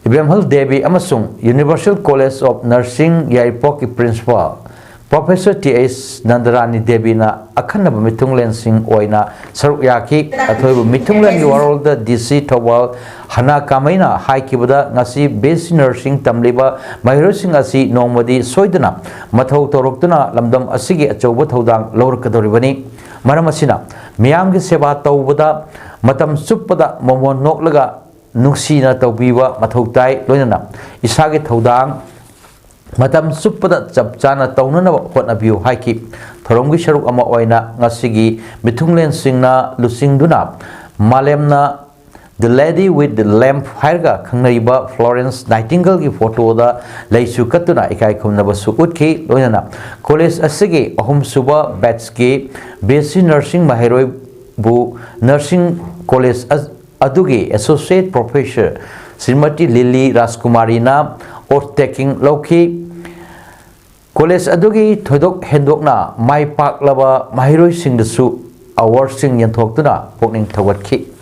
Ibemhal Devi ꯑꯃꯁꯨꯡ Universal College of Nursing ꯌꯥꯏꯔꯤꯄꯣꯛꯀꯤ Principal Professor T H Nandarani ꯗꯦꯕꯤꯅ ꯑꯈꯟꯅꯕ ꯃꯤꯊꯨꯡꯂꯦꯟꯁꯤꯡ ꯑꯣꯏꯅ ꯁꯔꯨꯛ ꯌꯥꯈꯤ꯫ ꯑꯊꯣꯏꯕ ꯃꯤꯊꯨꯡꯂꯦꯟꯒꯤ ꯋꯥꯔꯣꯜꯗ ꯗꯤ ꯁꯤ ꯊꯧꯕꯥꯜ ꯍꯅꯥ ꯀꯥꯃꯩꯅ ꯍꯥꯏꯈꯤꯕꯗ, ꯉꯁꯤ ꯕꯤ ꯑꯦꯁ ꯁꯤ ꯅꯔꯁꯤꯡ ꯇꯝꯂꯤꯕ ꯃꯍꯩꯔꯣꯏꯁꯤꯡ ꯑꯁꯤ ꯅꯣꯡꯃꯗꯤ ꯁꯣꯏꯗꯅ ꯃꯊꯧ ꯇꯧꯔꯛꯇꯨꯅ ꯂꯝꯗꯝ ꯑꯁꯤꯒꯤ ꯑꯆꯧꯕ ꯊꯧꯗꯥꯡ ꯂꯧꯔꯛꯀꯗꯧꯔꯤꯕꯅꯤ꯫ ꯃꯔꯝ ꯑꯁꯤꯅ, ꯃꯤꯌꯥꯝꯒꯤ ꯁꯦꯕꯥ ꯇꯧꯕꯗ ꯃꯇꯝ ꯆꯨꯞꯄꯗ ꯃꯣꯃꯣꯟ ꯅꯣꯛꯂꯒ ꯅꯨꯡꯁꯤꯅ ꯇꯧꯕꯤꯕ ꯃꯊꯧ ꯇꯥꯏ꯫ ꯂꯣꯏꯅꯅ ꯏꯁꯥꯒꯤ ꯊꯧꯗꯥꯡ ꯃꯇꯝ ꯆꯨꯞꯄꯗ ꯆꯞ ꯆꯥꯅ ꯇꯧꯅꯅꯕ ꯍꯣꯠꯅꯕꯤꯌꯨ ꯍꯥꯏꯈꯤ꯫ ꯊꯧꯔꯝꯒꯤ ꯁꯔꯨꯛ ꯑꯃ ꯑꯣꯏꯅ ꯉꯁꯤꯒꯤ ꯃꯤꯊꯨꯡꯂꯦꯟꯁꯤꯡꯅ ꯂꯨꯆꯤꯡꯗꯨꯅ ꯃꯥꯂꯦꯝꯅ The Lady with the Lamp ꯍꯥꯏꯔꯒ ꯈꯪꯅꯔꯤꯕ ꯐ꯭ꯂꯣꯔꯦꯟꯁ ꯅꯥꯏꯇꯤꯡꯒꯜꯒꯤ ꯐꯣꯇꯣꯗ ꯂꯩꯁꯨ ꯀꯠꯇꯨꯅ ꯏꯀꯥꯏ ꯈꯨꯝꯅꯕꯁꯨ ꯎꯠꯈꯤ꯫ ꯂꯣꯏꯅꯅ ꯀꯣꯂꯦꯖ ꯑꯁꯤꯒꯤ ꯑꯍꯨꯝꯁꯨꯕ ꯕꯦꯠꯁꯀꯤ ꯕꯤ ꯑꯦꯁ ꯁꯤ ꯅꯔꯁꯤꯡ ꯃꯍꯩꯔꯣꯏꯕꯨ ꯅꯔꯁꯤꯡ ꯀꯣꯂꯦꯖ ꯑ-, ꯑꯗꯨꯒꯤ ꯑꯦꯁꯣꯁꯤꯌꯦꯠ ꯄ꯭ꯔꯣꯐꯦꯁꯔ ꯁ꯭ꯔꯤꯃꯇꯤ ꯂꯤꯂꯤ ꯔꯥꯖꯀꯨꯃꯥꯔꯤꯅ ꯑꯣꯊ ꯇꯦꯀꯤꯡ ꯂꯧꯈꯤ꯫ ꯀꯣꯂꯦꯖ ꯑꯗꯨꯒꯤ ꯊꯣꯏꯗꯣꯛ ꯍꯦꯟꯗꯣꯛꯅ ꯃꯥꯏ ꯄꯥꯛꯂꯕ ꯃꯍꯩꯔꯣꯏꯁꯤꯡꯗꯁꯨ ꯑꯦꯋꯥꯔꯗꯁꯤꯡ ꯌꯦꯟꯊꯣꯛꯇꯨꯅ ꯄꯨꯛꯅꯤꯡ ꯊꯧꯒꯠꯈꯤ꯫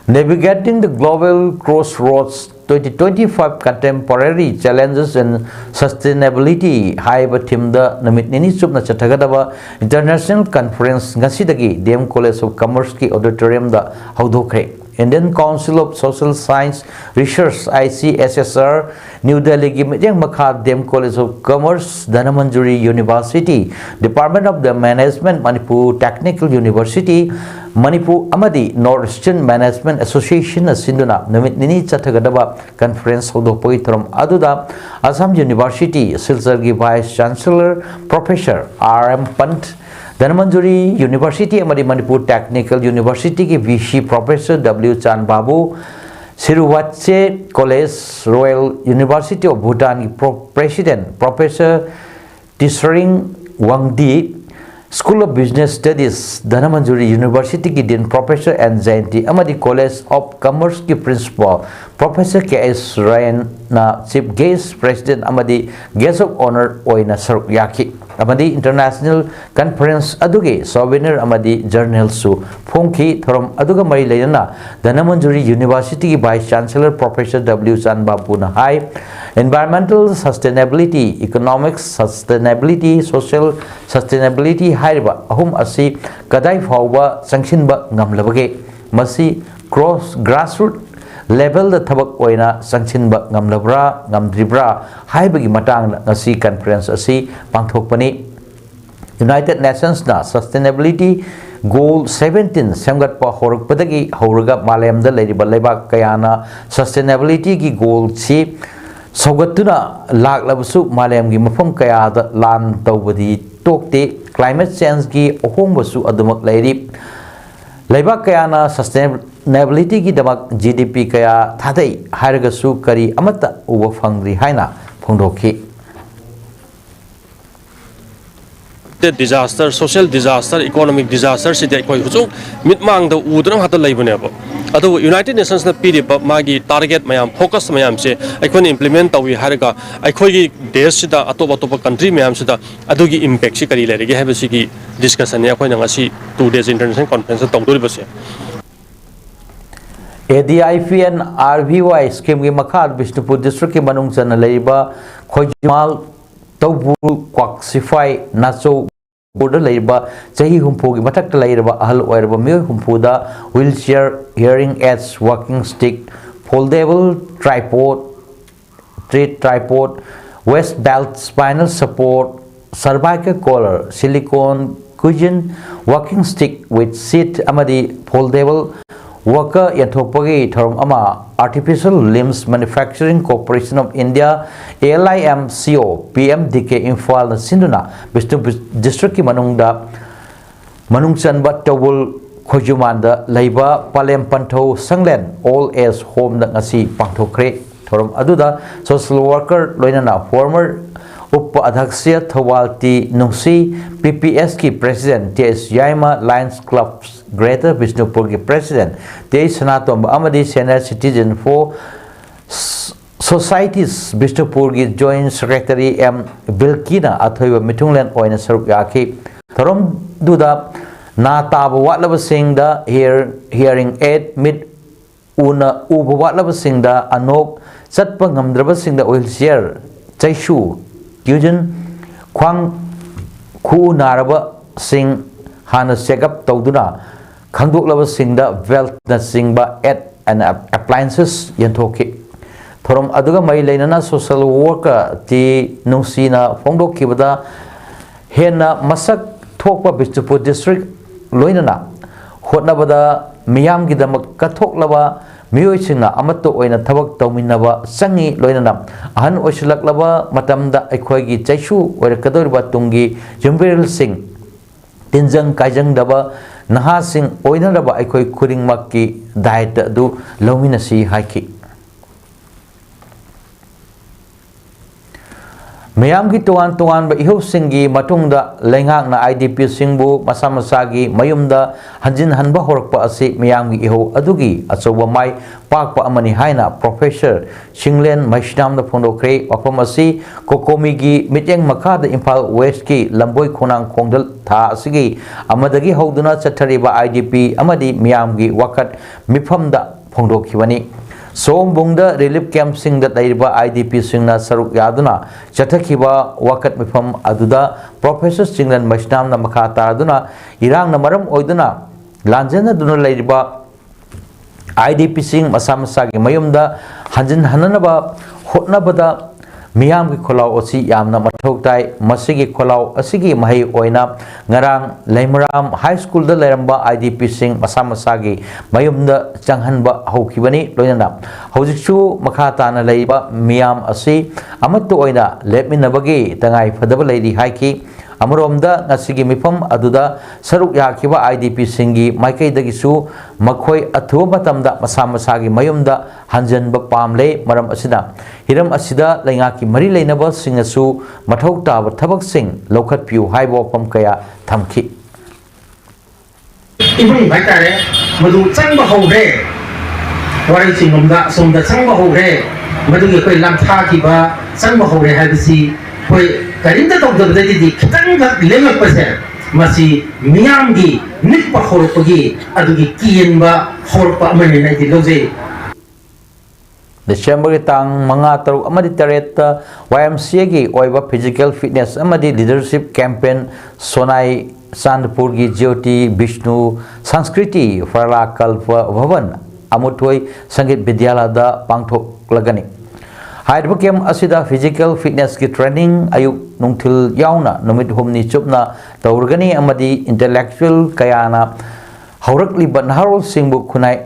Navigating the Global Crossroads twenty twenty-five Contemporary Challenges and Sustainability ꯍꯥꯏꯕ ꯊꯤꯝꯗ ꯅꯨꯃꯤꯠ ꯅꯤꯅꯤ ꯆꯨꯞꯅ ꯆꯠꯊꯒꯗꯕ ꯏꯟꯇꯔꯅꯦꯁꯅꯦꯜ ꯀꯟꯐꯔꯦꯟꯁ ꯉꯁꯤꯗꯒꯤ ꯗꯤ ꯑꯦꯝ ꯀꯣꯂꯦꯖ ꯑꯣꯐ ꯀꯃꯔꯁꯀꯤ ꯑꯣꯗꯤꯇꯣꯔꯤꯌꯝꯗ ꯍꯧꯗꯣꯛꯈ꯭ꯔꯦ꯫ Indian Council of Social Science Research, I C S S R, New ꯗꯦꯜꯂꯤꯒꯤ ꯃꯤꯠꯌꯦꯡ ꯃꯈꯥ D M college of commerce, Dhanamanjuri university, Department of the Management, Manipur technical university, Manipur ꯑꯃꯗꯤ ꯅꯣꯔꯠ ꯏꯁꯇꯔꯟ ꯃꯦꯅꯦꯖꯃꯦꯟꯠ ꯑꯦꯁꯣꯁꯤꯌꯦꯁꯟꯅ ꯁꯤꯟꯗꯨꯅ ꯅꯨꯃꯤꯠ ꯅꯤꯅꯤ ꯆꯠꯊꯒꯗꯕ ꯀꯟꯐꯔꯦꯟꯁ ꯍꯧꯗꯣꯛꯄꯒꯤ ꯊꯧꯔꯝ ꯑꯗꯨꯗ ꯑꯁꯥꯝ ꯌꯨꯅꯤꯚꯔꯁꯤꯇꯤ ꯁꯤꯜꯆꯔꯒꯤ vice chancellor professor R M Pant, Dhanamanjuri university ꯑꯃꯗꯤ ꯃꯅꯤꯄꯨꯔ ꯇꯦꯛꯅꯤꯀꯦꯜ ꯌꯨꯅꯤꯚꯔꯁꯤꯇꯤꯒꯤ V C professor W Chan Babu, Sherubtse college, royal university of ꯚꯨꯇꯥꯟꯒꯤ pro-, president professor Tshering Wangdi, School of Business Studies, Dhanamanjuri ꯌꯨꯅꯤꯚꯔꯁꯤꯇꯤꯒꯤ ꯗꯤꯟ ꯄ꯭ꯔꯣꯐꯦꯁꯔ ꯑꯦꯟ ꯖꯌꯟꯇꯤ ꯑꯃꯗꯤ ꯀꯣꯂꯦꯖ ꯑꯣꯐ ꯀꯃꯔꯁꯀꯤ ꯄ꯭ꯔꯤꯟꯁꯤꯄꯥꯜ ꯄ꯭ꯔꯣꯐꯦꯁꯔ ꯀꯦ ꯑꯦꯁ ꯔꯌꯟꯅ ꯆꯤꯐ ꯒꯦꯁ꯭ꯠ, ꯄ꯭ꯔꯦꯁꯤꯗꯦꯟꯠ ꯑꯃꯗꯤ ꯒꯦꯁ꯭ꯠ ꯑꯣꯐ ꯑꯣꯅꯔ ꯑꯣꯏꯅ ꯁꯔꯨꯛ ꯌꯥꯈꯤ꯫ ꯑꯃꯗꯤ international conference ꯑꯗꯨꯒꯤ souvenir ꯑꯃꯗꯤ journalꯁꯨ ꯐꯣꯡꯈꯤ꯫ ꯊꯧꯔꯝ ꯑꯗꯨꯒ ꯃꯔꯤ ꯂꯩꯅꯅ Dhanamanjuri Universityꯒꯤ Vice Chancellor Professor W ꯆꯥꯟꯕꯥꯕꯨꯅ ꯍꯥꯏ, environmental sustainability, economic sustainability, social sustainability ꯍꯥꯏꯔꯤꯕ ꯑꯍꯨꯝ ꯑꯁꯤ ꯀꯗꯥꯏ ꯐꯥꯎꯕ ꯆꯪꯁꯤꯟꯕ ꯉꯝꯂꯕꯒꯦ? ꯃꯁꯤ cross grassroot levelꯗ ꯊꯕꯛ ꯑꯣꯏꯅ ꯆꯪꯁꯤꯟꯕ ꯉꯝꯂꯕ꯭ꯔꯥ ꯉꯝꯗ꯭ꯔꯤꯕ꯭ꯔꯥ ꯍꯥꯏꯕꯒꯤ ꯃꯇꯥꯡꯗ ꯉꯁꯤ conference ꯑꯁꯤ ꯄꯥꯡꯊꯣꯛꯄꯅꯤ꯫ United Nationsꯅ sustainability goal seventeen ꯁꯦꯝꯒꯠꯄ ꯍꯧꯔꯛꯄꯗꯒꯤ ꯍꯧꯔꯒ ꯃꯥꯂꯦꯝꯗ ꯂꯩꯔꯤꯕ ꯂꯩꯕꯥꯛ ꯀꯌꯥꯅ sustainabilityꯒꯤ goalꯁꯤ ꯁꯧꯒꯠꯇꯨꯅ ꯂꯥꯛꯂꯕꯁꯨ ꯃꯥꯂꯦꯝꯒꯤ ꯃꯐꯝ ꯀꯌꯥꯗ ꯂꯥꯟ ꯇꯧꯕꯗꯤ ꯇꯣꯛꯇꯦ꯫ Climate changeꯒꯤ ꯑꯍꯣꯡꯕꯁꯨ ꯑꯗꯨꯃꯛ ꯂꯩꯔꯤ꯫ ꯂꯩꯕꯥꯛ ꯀꯌꯥꯅ sustainabilityꯒꯤꯗꯃꯛ GDP ꯀꯌꯥ ꯊꯥꯗꯩ ꯍꯥꯏꯔꯒꯁꯨ ꯀꯔꯤ ꯑꯃꯠꯇ ꯎꯕ ꯐꯪꯗ꯭ꯔꯤ ꯍꯥꯏꯅ ꯐꯣꯡꯗꯣꯛꯈꯤ꯫ Disaster, social disaster, economic disaster ꯁꯤꯗꯤ ꯑꯩꯈꯣꯏ ꯍꯧꯖꯤꯛ ꯃꯤꯠꯃꯥꯡꯗ ꯎꯗꯨꯅ ꯉꯥꯛꯇ ꯂꯩꯕꯅꯦꯕ꯫ ꯑꯗꯨꯕꯨ United Nationsꯅ ꯄꯤꯔꯤꯕ ꯃꯥꯒꯤ target ꯃꯌꯥꯝ, focus ꯃꯌꯥꯝꯁꯦ ꯑꯩꯈꯣꯏꯅ implement ꯇꯧꯏ ꯍꯥꯏꯔꯒ ꯑꯩꯈꯣꯏꯒꯤ ꯗꯦꯁꯁꯤꯗ ꯑꯇꯣꯞ ꯑꯇꯣꯞꯄ country ꯃꯌꯥꯝꯁꯤꯗ ꯑꯗꯨꯒꯤ impactꯁꯤ ꯀꯔꯤ ꯂꯩꯔꯤꯒꯦ ꯍꯥꯏꯕꯁꯤꯒꯤ discussionꯅꯤ ꯑꯩꯈꯣꯏꯅ ꯉꯁꯤ two days international conferenceꯇ ꯇꯧꯗꯣꯔꯤꯕꯁꯦ꯫ ADIPNRBY schemeꯒꯤ ꯃꯈꯥꯗ ꯕꯤꯁꯅꯨꯄꯨꯔ districtꯀꯤ ꯃꯅꯨꯡ ꯆꯟꯅ ꯂꯩꯔꯤꯕ ꯈꯣꯏꯖꯨꯃꯥꯜ, ꯇꯧꯕꯨꯜ, ꯀ꯭ꯋꯥꯛꯁꯤꯐꯥꯏ, ꯅꯥꯆꯧ, ꯃꯅꯤꯄꯨꯔꯗ ꯂꯩꯔꯤꯕ ꯆꯍꯤ ꯍꯨꯝꯐꯨꯒꯤ ꯃꯊꯛꯇ ꯂꯩꯔꯕ ꯑꯍꯜ ꯑꯣꯏꯔꯕ ꯃꯤꯑꯣꯏ ꯍꯨꯝꯐꯨꯗ wheelchair, hearing aids, walking stick, foldable tripod, tread tripod, waist belt, spinal support, cervical collar, silicone cushion, walking stick with seat ꯑꯃꯗꯤ foldable walker ꯌꯦꯟꯊꯣꯛꯄꯒꯤ ꯊꯧꯔꯝ ꯑꯃ Artificial Limbs Manufacturing Corporation of India, ALIMCO, PMDK ꯏꯝꯐꯥꯜꯅ ꯁꯤꯟꯗꯨꯅ ꯕꯤꯁꯅꯨꯄꯨꯔ districtꯀꯤ ꯃꯅꯨꯡꯗ ꯃꯅꯨꯡ ꯆꯟꯕ ꯇꯧꯕꯨꯜ ꯈꯣꯏꯖꯨꯃꯥꯟꯗ ꯂꯩꯕ ꯄꯥꯂꯦꯝ ꯄꯟꯊꯧ ꯁꯪꯂꯦꯟ Old Age Homeꯗ ꯉꯁꯤ ꯄꯥꯡꯊꯣꯛꯈ꯭ꯔꯦ꯫ ꯊꯧꯔꯝ ꯑꯗꯨꯗ social worker ꯂꯣꯏꯅꯅ former ꯎꯄ ꯑꯙ꯭ꯌꯛꯁ ꯊꯧꯕꯥꯜ ꯇꯤ ꯅꯨꯡꯁꯤ, PPSꯀꯤ president T S Yaima, Lions Club Greater ꯕꯤꯁꯅꯨꯄꯨꯔꯒꯤ president ꯇꯤ ꯑꯩꯆ ꯁꯅꯥꯇꯣꯝꯕ ꯑꯃꯗꯤ Senior Citizen for Societies ꯕꯤꯁꯅꯨꯄꯨꯔꯒꯤ Joint Secretary ꯑꯦꯝ ꯕꯤꯜꯀꯤꯅ ꯑꯊꯣꯏꯕ ꯃꯤꯊꯨꯡꯂꯦꯟ ꯑꯣꯏꯅ ꯁꯔꯨꯛ ꯌꯥꯈꯤ꯫ ꯊꯧꯔꯝꯗꯨꯗ ꯅꯥ ꯇꯥꯕ ꯋꯥꯠꯂꯕꯁꯤꯡꯗ hear, hearing aid, ꯃꯤꯠ ꯎꯅ ꯎꯕ ꯋꯥꯠꯂꯕꯁꯤꯡꯗ ꯑꯅꯣꯛ, ꯆꯠꯄ ꯉꯝꯗ꯭ꯔꯕꯁꯤꯡꯗ wheelchair, ꯆꯩꯁꯨ, ꯀ꯭ꯌꯨꯖꯟ, ꯈ꯭ꯋꯥꯡ ꯈꯨꯎ ꯅꯥꯔꯕꯁꯤꯡ ꯍꯥꯟꯅ check up ꯇꯧꯗꯨꯅ ꯈꯪꯗꯣꯛꯂꯕꯁꯤꯡꯗ beltꯅꯆꯤꯡꯕ aid and appliances ꯌꯦꯟꯊꯣꯛꯈꯤ꯫ ꯊꯧꯔꯝ ꯑꯗꯨꯒ ꯃꯔꯤ ꯂꯩꯅꯅ social worker ꯇꯤ ꯅꯨꯡꯁꯤꯅ ꯐꯣꯡꯗꯣꯛꯈꯤꯕꯗ, ꯍꯦꯟꯅ ꯃꯁꯛ ꯊꯣꯛꯄ ꯕꯤꯁꯅꯨꯄꯨꯔ district ꯂꯣꯏꯅꯅ ꯍꯣꯠꯅꯕꯗ ꯃꯤꯌꯥꯝꯒꯤꯗꯃꯛ ꯀꯠꯊꯣꯛꯂꯕ ꯃꯤꯑꯣꯏꯁꯤꯡꯅ ꯑꯃꯠꯇ ꯑꯣꯏꯅ ꯊꯕꯛ ꯇꯧꯃꯤꯟꯅꯕ ꯆꯪꯏ, ꯂꯣꯏꯅꯅ ꯑꯍꯟ ꯑꯣꯏꯁꯤꯜꯂꯛꯂꯕ ꯃꯇꯝꯗ ꯑꯩꯈꯣꯏꯒꯤ ꯆꯩꯁꯨ ꯑꯣꯏꯔꯛꯀꯗꯧꯔꯤꯕ ꯇꯨꯡꯒꯤ ꯌꯨꯝꯕꯤꯔꯦꯜꯁꯤꯡ ꯇꯤꯟꯖꯪ ꯀꯥꯏꯖꯪꯗꯕ ꯅꯍꯥꯁꯤꯡ ꯑꯣꯏꯅꯅꯕ ꯑꯩꯈꯣꯏ ꯈꯨꯗꯤꯡꯃꯛꯀꯤ ꯗꯥꯌꯤꯠꯇ ꯑꯗꯨ ꯂꯧꯃꯤꯟꯅꯁꯤ ꯍꯥꯏꯈꯤ꯫ ꯃꯤꯌꯥꯝꯒꯤ ꯇꯣꯉꯥꯟ ꯇꯣꯉꯥꯟꯕ ꯏꯍꯧꯁꯤꯡꯒꯤ ꯃꯇꯨꯡꯗ ꯂꯩꯉꯥꯛꯅ IDPꯁꯤꯡꯕꯨ ꯃꯁꯥ ꯃꯁꯥꯒꯤ ꯃꯌꯨꯝꯗ ꯍꯟꯖꯤꯟꯍꯟꯕ ꯍꯧꯔꯛꯄ ꯑꯁꯤ ꯃꯤꯌꯥꯝꯒꯤ ꯏꯍꯧ ꯑꯗꯨꯒꯤ ꯑꯆꯧꯕ ꯃꯥꯏ ꯄꯥꯛꯄ ꯑꯃꯅꯤ ꯍꯥꯏꯅ Professor ꯆꯤꯡꯂꯦꯟ ꯃꯩꯁꯅꯥꯝꯅ ꯐꯣꯡꯗꯣꯛꯈ꯭ꯔꯦ꯫ ꯋꯥꯐꯝ ꯑꯁꯤ COCOMIꯒꯤ ꯃꯤꯠꯌꯦꯡ ꯃꯈꯥꯗ ꯏꯝꯐꯥꯜ Westꯀꯤ ꯂꯝꯕꯣꯏ ꯈꯣꯡꯅꯥꯡꯈꯣꯡꯗ ꯊꯥ ꯑꯁꯤꯒꯤ ꯑꯃꯗꯒꯤ ꯍꯧꯗꯨꯅ ꯆꯠꯊꯔꯤꯕ IDP ꯑꯃꯗꯤ ꯃꯤꯌꯥꯝꯒꯤ ꯋꯥꯀꯠ ꯃꯤꯐꯝꯗ ꯐꯣꯡꯗꯣꯛꯈꯤꯕꯅꯤ꯫ ꯁꯑꯣꯝꯕꯨꯡꯗ relief campꯁꯤꯡꯗ ꯂꯩꯔꯤꯕ IDPꯁꯤꯡꯅ ꯁꯔꯨꯛ ꯌꯥꯗꯨꯅ ꯆꯠꯊꯈꯤꯕ ꯋꯥꯀꯠ ꯃꯤꯐꯝ ꯑꯗꯨꯗ Professor ꯆꯤꯡꯂꯦꯟ ꯃꯩꯁꯅꯥꯝꯅ ꯃꯈꯥ ꯇꯥꯔꯗꯨꯅ ꯏꯔꯥꯡꯅ ꯃꯔꯝ ꯑꯣꯏꯗꯨꯅ ꯂꯥꯟꯖꯦꯟꯅꯗꯨꯅ ꯂꯩꯔꯤꯕ IDPꯁꯤꯡ ꯃꯁꯥ ꯃꯁꯥꯒꯤ ꯃꯌꯨꯝꯗ ꯍꯟꯖꯤꯟꯍꯟꯅꯅꯕ ꯍꯣꯠꯅꯕꯗ ꯃꯤꯌꯥꯝꯒꯤ ꯈꯣꯜꯂꯥꯎ ꯑꯁꯤ ꯌꯥꯝꯅ ꯃꯊꯧ ꯇꯥꯏ꯫ ꯃꯁꯤꯒꯤ ꯈꯣꯜꯂꯥꯎ ꯑꯁꯤꯒꯤ ꯃꯍꯩ ꯑꯣꯏꯅ ꯉꯔꯥꯡ ꯂꯩꯃꯔꯥꯝ High Schoolꯗ ꯂꯩꯔꯝꯕ IDPꯁꯤꯡ ꯃꯁꯥ ꯃꯁꯥꯒꯤ ꯃꯌꯨꯝꯗ ꯆꯪꯍꯟꯕ ꯍꯧꯈꯤꯕꯅꯤ꯫ ꯂꯣꯏꯅꯅ ꯍꯧꯖꯤꯛꯁꯨ ꯃꯈꯥ ꯇꯥꯅ ꯂꯩꯔꯤꯕ ꯃꯤꯌꯥꯝ ꯑꯁꯤ ꯑꯃꯠꯇ ꯑꯣꯏꯅ ꯂꯦꯞꯃꯤꯟꯅꯕꯒꯤ ꯇꯉꯥꯏ ꯐꯗꯕ ꯂꯩꯔꯤ ꯍꯥꯏꯈꯤ꯫ ꯑꯃꯔꯣꯝꯗ ꯉꯁꯤꯒꯤ ꯃꯤꯐꯝ ꯑꯗꯨꯗ ꯁꯔꯨꯛ ꯌꯥꯈꯤꯕ IDPꯁꯤꯡꯒꯤ ꯃꯥꯏꯀꯩꯗꯒꯤꯁꯨ ꯃꯈꯣꯏ ꯑꯊꯨꯕ ꯃꯇꯝꯗ ꯃꯁꯥ ꯃꯁꯥꯒꯤ ꯃꯌꯨꯝꯗ ꯍꯟꯖꯤꯟꯕ ꯄꯥꯝꯂꯦ꯫ ꯃꯔꯝ ꯑꯁꯤꯅ ꯍꯤꯔꯝ ꯑꯁꯤꯗ ꯂꯩꯉꯥꯛꯀꯤ ꯃꯔꯤ ꯂꯩꯅꯕꯁꯤꯡꯅꯁꯨ ꯃꯊꯧ ꯇꯥꯕ ꯊꯕꯛꯁꯤꯡ ꯂꯧꯈꯠꯄꯤꯌꯨ ꯍꯥꯏꯕ ꯋꯥꯐꯝ ꯀꯌꯥ ꯊꯝꯈꯤ꯫ ꯏꯃꯨꯡ ꯍꯥꯏꯇꯥꯔꯦ, ꯃꯗꯨ ꯆꯪꯕ ꯍꯧꯔꯦ꯫ ꯋꯥꯔꯩ ꯆꯤꯡꯂꯣꯝꯗ ꯑꯁꯣꯝꯗ ꯆꯪꯕ ꯍꯧꯔꯦ꯫ ꯃꯗꯨꯒꯤ ꯑꯩꯈꯣꯏ ꯂꯥꯡꯊꯥꯈꯤꯕ ꯆꯪꯕ ꯍꯧꯔꯦ ꯍꯥꯏꯕꯁꯤ ꯑꯩꯈꯣꯏ ꯀꯔꯤꯝꯇ ꯇꯧꯗꯕꯗꯒꯤꯗꯤ ꯈꯤꯇꯪꯈꯛ ꯂꯦꯝꯃꯛꯄꯁꯦ, ꯃꯁꯤ ꯃꯤꯌꯥꯝꯒꯤ ꯅꯤꯛꯄ ꯍꯧꯔꯛꯄꯒꯤ ꯑꯗꯨꯒꯤ ꯀꯤꯍꯟꯕ ꯍꯧꯔꯛꯄ ꯑꯃꯅꯦꯅ ꯑꯩꯗꯤ ꯂꯧꯖꯩ꯫ ꯗꯤꯁꯦꯝꯕꯔꯒꯤ ꯇꯥꯡ ꯃꯉꯥ, ꯇꯔꯨꯛ ꯑꯃꯗꯤ ꯇꯔꯦꯠꯇ ꯋꯥꯏ ꯑꯦꯝ ꯁꯤ ꯑꯦꯒꯤ ꯑꯣꯏꯕ ꯐꯤꯖꯤꯀꯦꯜ ꯐꯤꯠꯅꯦꯁ ꯑꯃꯗꯤ ꯂꯤꯗꯔꯁꯤꯞ ꯀꯦꯝꯄꯦꯟ ꯁꯣꯅꯥꯏ ꯆꯥꯟꯗꯄꯨꯔꯒꯤ ꯖ꯭ꯌꯣꯇꯤ ꯕꯤꯁꯅꯨ ꯁꯪꯁꯀ꯭ꯔꯤꯇꯤ ꯐꯔꯂꯥ ꯀꯜꯄ ꯚꯕꯟ ꯑꯃꯨꯊꯣꯏ ꯁꯪꯒꯤꯠ ꯕꯤꯗ꯭ꯌꯥꯂꯌꯗ ꯄꯥꯡꯊꯣꯛꯂꯒꯅꯤ꯫ ꯍꯥꯏꯔꯤꯕ ꯀꯦꯝꯞ ꯑꯁꯤꯗ ꯐꯤꯖꯤꯀꯦꯜ ꯐꯤꯠꯅꯦꯁꯀꯤ ꯇ꯭ꯔꯦꯅꯤꯡ ꯑꯌꯨꯛ ꯅꯨꯡꯊꯤꯜ ꯌꯥꯎꯅ ꯅꯨꯃꯤꯠ ꯍꯨꯝꯅꯤ ꯆꯨꯞꯅ ꯇꯧꯔꯒꯅꯤ ꯑꯃꯗꯤ ꯏꯟꯇꯦꯂꯦꯛꯆꯨꯑꯦꯜ ꯀꯌꯥꯅ ꯍꯧꯔꯛꯂꯤꯕ ꯅꯍꯥꯔꯣꯜꯁꯤꯡꯕꯨ ꯈꯨꯟꯅꯥꯏ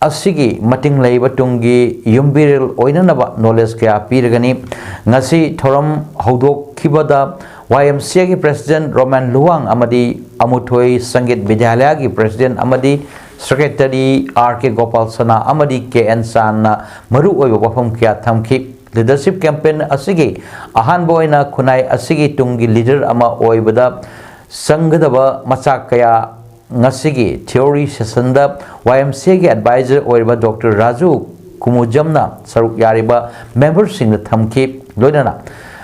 ꯑꯁꯤꯒꯤ ꯃꯇꯤꯡ ꯂꯩꯕ ꯇꯨꯡꯒꯤ ꯌꯨꯝꯕꯤꯔꯦꯜ ꯑꯣꯏꯅꯅꯕ ꯅꯣꯂꯦꯖ ꯀꯌꯥ ꯄꯤꯔꯒꯅꯤ꯫ ꯉꯁꯤ ꯊꯧꯔꯝ ꯍꯧꯗꯣꯛꯈꯤꯕꯗ ꯋꯥꯏ ꯑꯦꯝ ꯁꯤ ꯑꯦꯒꯤ ꯄ꯭ꯔꯦꯁꯤꯗꯦꯟꯠ ꯔꯣꯃꯦꯟ ꯂꯨꯋꯥꯡ ꯑꯃꯗꯤ ꯑꯃꯨꯊꯣꯏ ꯁꯪꯒꯤꯠ ꯕꯤꯗ꯭ꯌꯥꯂꯌꯒꯤ ꯄ꯭ꯔꯦꯁꯤꯗꯦꯟꯠ ꯑꯃꯗꯤ ꯁꯦꯀ꯭ꯔꯦꯇꯔꯤ ꯑꯥꯔ ꯀꯦ ꯒꯣꯄꯥꯜ ꯁꯅꯥ ꯑꯃꯗꯤ ꯀꯦ ꯑꯦꯟ ꯆꯥꯟꯅ ꯃꯔꯨꯑꯣꯏꯕ ꯋꯥꯐꯝ ꯀꯌꯥ ꯊꯝꯈꯤ꯫ ꯂꯤꯗꯔꯁꯤꯞ ꯀꯦꯝꯄꯦꯟ ꯑꯁꯤꯒꯤ ꯑꯍꯥꯟꯕ ꯑꯣꯏꯅ ꯈꯨꯟꯅꯥꯏ ꯑꯁꯤꯒꯤ ꯇꯨꯡꯒꯤ ꯂꯤꯗꯔ ꯑꯃ ꯑꯣꯏꯕꯗ ꯆꯪꯒꯗꯕ ꯃꯆꯥꯛ ꯀꯌꯥ ꯉꯁꯤꯒꯤ ꯊꯤꯑꯣꯔꯤ ꯁꯦꯁꯟꯗ ꯋꯥꯏ ꯑꯦꯝ ꯁꯤ ꯑꯦꯒꯤ ꯑꯦꯗꯚꯥꯏꯖꯔ ꯑꯣꯏꯔꯤꯕ ꯗꯣꯛꯇꯔ ꯔꯥꯖꯨ ꯀꯨꯃꯨꯖꯝꯅ ꯁꯔꯨꯛ ꯌꯥꯔꯤꯕ ꯃꯦꯝꯕꯔꯁꯤꯡꯗ ꯊꯝꯈꯤ꯫ ꯂꯣꯏꯅꯅ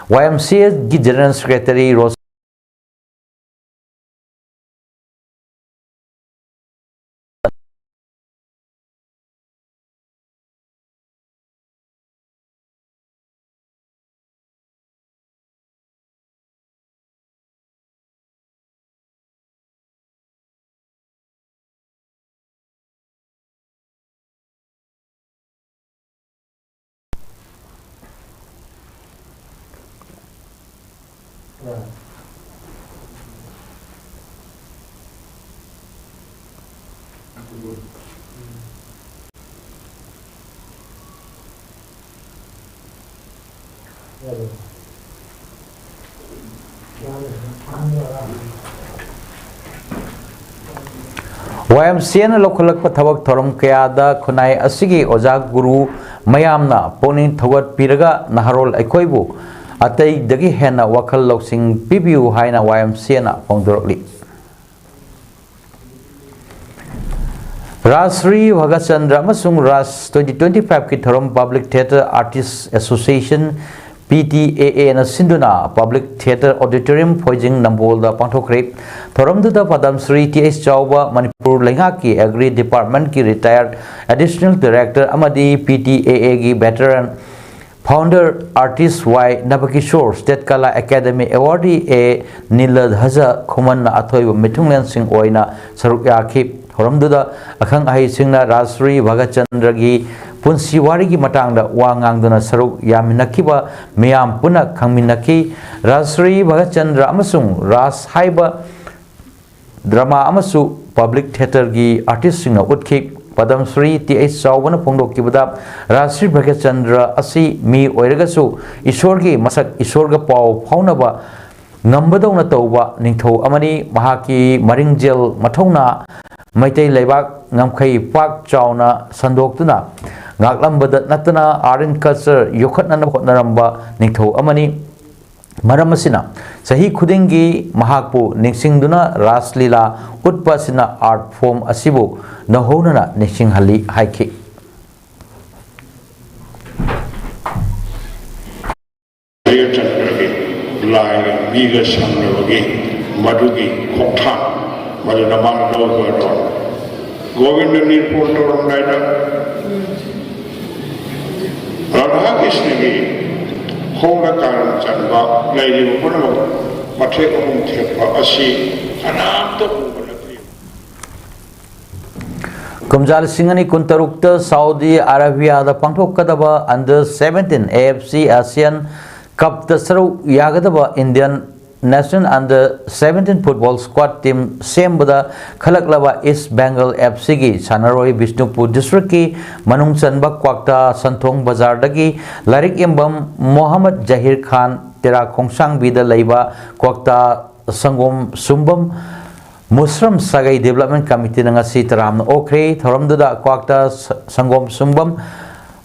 ꯋꯥꯏ ꯑꯦꯝ ꯁꯤ ꯑꯦꯒꯤ ꯖꯦꯅꯔꯦꯜ ꯁꯦꯀ꯭ꯔꯦꯇꯔꯤ ꯔꯣꯁ ꯋꯥꯏ ꯑꯦꯝ ꯁꯤ ꯑꯦꯅ ꯂꯧꯈꯠꯂꯛꯄ ꯊꯕꯛ ꯊꯧꯔꯝ ꯀꯌꯥꯗ ꯈꯨꯟꯅꯥꯏ ꯑꯁꯤꯒꯤ ꯑꯣꯖꯥ ꯒꯨꯔꯨ ꯃꯌꯥꯝꯅ ꯄꯨꯛꯅꯤꯡ ꯊꯧꯒꯠꯄꯤꯔꯒ ꯅꯍꯥꯔꯣꯜ ꯑꯩꯈꯣꯏꯕꯨ ꯑꯇꯩꯗꯒꯤ ꯍꯦꯟꯅ ꯋꯥꯈꯜ ꯂꯧꯁꯤꯡ ꯄꯤꯕꯤꯌꯨ ꯍꯥꯏꯅ ꯋꯥꯏ ꯑꯦꯝ ꯁꯤ ꯑꯦꯅ ꯐꯣꯡꯗꯣꯔꯛꯂꯤ꯫ ꯔꯥꯖꯁ꯭ꯔꯤ ꯚꯒꯠ ꯆꯟꯗ꯭ꯔ ꯑꯃꯁꯨꯡ ꯔꯥꯖ twenty twenty-five ꯀꯤ ꯊꯧꯔꯝ Public Theatre Artists Association, P T A A ꯅ ꯁꯤꯟꯗꯨꯅ Public Theatre Auditorium, ꯐꯣꯏꯖꯤꯡ, ꯅꯝꯕꯣꯜꯗ ꯄꯥꯡꯊꯣꯛꯈ꯭ꯔꯦ꯫ ꯊꯧꯔꯝꯗꯨꯗ ꯄꯗꯝ ꯁ꯭ꯔꯤ ꯇꯤ ꯑꯩꯆ ꯆꯥꯎꯕ, ꯃꯅꯤꯄꯨꯔ ꯂꯩꯉꯥꯛꯀꯤ Agri Department ꯀꯤ retired Additional Director ꯑꯃꯗꯤ P T A A ꯒꯤ veteran founder artist ꯋꯥꯏ ꯅꯕꯀꯤꯁꯣꯔ, State Kala Academy awardee ꯑꯦ ꯅꯤꯂꯙꯖ ꯈꯨꯃꯟꯅ ꯑꯊꯣꯏꯕ ꯃꯤꯊꯨꯡꯂꯦꯟꯁꯤꯡ ꯑꯣꯏꯅ ꯁꯔꯨꯛ ꯌꯥꯈꯤ꯫ ꯊꯧꯔꯝꯗꯨꯗ ꯑꯈꯪ ꯑꯍꯩꯁꯤꯡꯅ ꯔꯥꯖꯁ꯭ꯔꯤ ꯚꯒꯠ ꯆꯟꯗ꯭ꯔꯒꯤ ꯄꯨꯟꯁꯤ ꯋꯥꯔꯤꯒꯤ ꯃꯇꯥꯡꯗ ꯋꯥ ꯉꯥꯡꯗꯨꯅ ꯁꯔꯨꯛ ꯌꯥꯃꯤꯟꯅꯈꯤꯕ ꯃꯤꯌꯥꯝ ꯄꯨꯟꯅ ꯈꯪꯃꯤꯟꯅꯈꯤ꯫ ꯔꯥꯖꯁ꯭ꯔꯤ ꯚꯒꯠ ꯆꯟꯗ꯭ꯔ ꯑꯃꯁꯨꯡ ꯔꯥꯖ ꯍꯥꯏꯕ drama ꯑꯃꯁꯨ Public Theatre ꯒꯤ artist ꯁꯤꯡꯅ ꯎꯠꯈꯤ꯫ ꯄꯗꯝ ꯁ꯭ꯔꯤ ꯇꯤ ꯑꯩꯆ ꯆꯥꯎꯕꯅ ꯐꯣꯡꯗꯣꯛꯈꯤꯕꯗ, ꯔꯥꯖꯁ꯭ꯔꯤ ꯚꯒꯠ ꯆꯟꯗ꯭ꯔ ꯑꯁꯤ ꯃꯤ ꯑꯣꯏꯔꯒꯁꯨ ꯏꯁꯣꯔꯒꯤ ꯃꯁꯛ, ꯏꯁꯣꯔꯒ ꯄꯥꯎ ꯐꯥꯎꯅꯕ ꯉꯝꯕꯗꯧꯅ ꯇꯧꯕ ꯅꯤꯡꯊꯧ ꯑꯃꯅꯤ꯫ ꯃꯍꯥꯛꯀꯤ ꯃꯔꯤꯡꯖꯦꯜ ꯃꯊꯧꯅꯥ ꯃꯩꯇꯩ ꯂꯩꯕꯥꯛ ꯉꯝꯈꯩ ꯄꯥꯛ ꯆꯥꯎꯅ ꯁꯟꯗꯣꯛꯇꯨꯅ ꯉꯥꯛꯂꯝꯕꯗ ꯅꯠꯇꯅ art and culture ꯌꯣꯛꯈꯠꯅꯅꯕ ꯍꯣꯠꯅꯔꯝꯕ ꯅꯤꯡꯊꯧ ꯑꯃꯅꯤ꯫ ꯃꯔꯝ ꯑꯁꯤꯅ, ꯆꯍꯤ ꯈꯨꯗꯤꯡꯒꯤ ꯃꯍꯥꯛꯄꯨ ꯅꯤꯡꯁꯤꯡꯗꯨꯅ ꯔꯥꯁ ꯂꯤꯂꯥ ꯎꯠꯄ ꯑꯁꯤꯅ art form ꯑꯁꯤꯕꯨ ꯅꯧꯍꯧꯅꯅ ꯅꯤꯡꯁꯤꯡꯍꯜꯂꯤ ꯍꯥꯏꯈꯤ꯫ ꯆꯠꯈ꯭ꯔꯒꯦ꯫ ꯂꯥꯏꯒ ꯃꯤꯒ ꯁꯝꯅꯕꯒꯤ ꯃꯗꯨꯒꯤ ꯈꯣꯡꯊꯥꯡ ꯃꯗꯨꯅ ꯃꯥꯅ ꯂꯧꯈꯤꯕꯗꯣ ꯒꯣꯕꯤꯟꯗ ꯅꯤꯔꯄꯨꯔ ꯇꯧꯔꯝꯗꯥꯏꯗ ꯔꯥꯙꯥ ꯀ꯭ꯔꯤꯁꯅꯒꯤ ꯍꯧꯅ ꯀꯥꯏꯅ ꯆꯟꯕ ꯂꯩꯔꯤꯕ ꯄꯨꯝꯅꯃꯛ ꯃꯊꯦꯛ ꯑꯍꯨꯝ ꯊꯦꯛꯄ ꯑꯁꯤ ꯀꯅꯥꯝꯇ ꯎꯕ ꯅꯠꯇ꯭ꯔꯤ꯫ ꯀꯨꯝꯖꯥ ꯂꯤꯁꯤꯡ ꯑꯅꯤ ꯀꯨꯟꯇꯔꯨꯛꯇ ꯁꯥꯎꯗꯤ ꯑꯔꯥꯕꯤꯌꯥꯗ ꯄꯥꯡꯊꯣꯛꯀꯗꯕ under seventeen A F C Asian Cup ꯇ ꯁꯔꯨꯛ ꯌꯥꯒꯗꯕ Indian National Under seventeen Football Squad team ꯁꯦꯝꯕꯗ ꯈꯜꯂꯛꯂꯕ East Bengal F C ꯒꯤ ꯁꯥꯟꯅꯔꯣꯏ ꯕꯤꯁꯅꯨꯄꯨꯔ district ꯀꯤ ꯃꯅꯨꯡ ꯆꯟꯕ ꯀ꯭ꯋꯥꯛꯇꯥ ꯁꯟꯊꯣꯡ ꯕꯖꯥꯔꯗꯒꯤ ꯂꯥꯏꯔꯤꯛ ꯌꯦꯡꯐꯝ ꯃꯣꯍꯝꯃꯗ ꯖꯍꯤꯔ ꯈꯥꯟ ꯇꯦꯔꯥ ꯈꯣꯡꯁꯥꯡꯕꯤꯗ ꯂꯩꯕ ꯀ꯭ꯋꯥꯛꯇꯥ ꯁꯪꯒꯣꯝ ꯁꯨꯝꯕꯝ ꯃꯨꯁꯔꯝ ꯁꯥꯒꯩ Development Committee ꯅ ꯉꯁꯤ ꯇꯔꯥꯝꯅ ꯑꯣꯛꯈ꯭ꯔꯦ꯫ ꯊꯧꯔꯝꯗꯨꯗ ꯀ꯭ꯋꯥꯛꯇꯥ ꯁ-, ꯁꯪꯒꯣꯝ ꯁꯨꯝꯕꯝ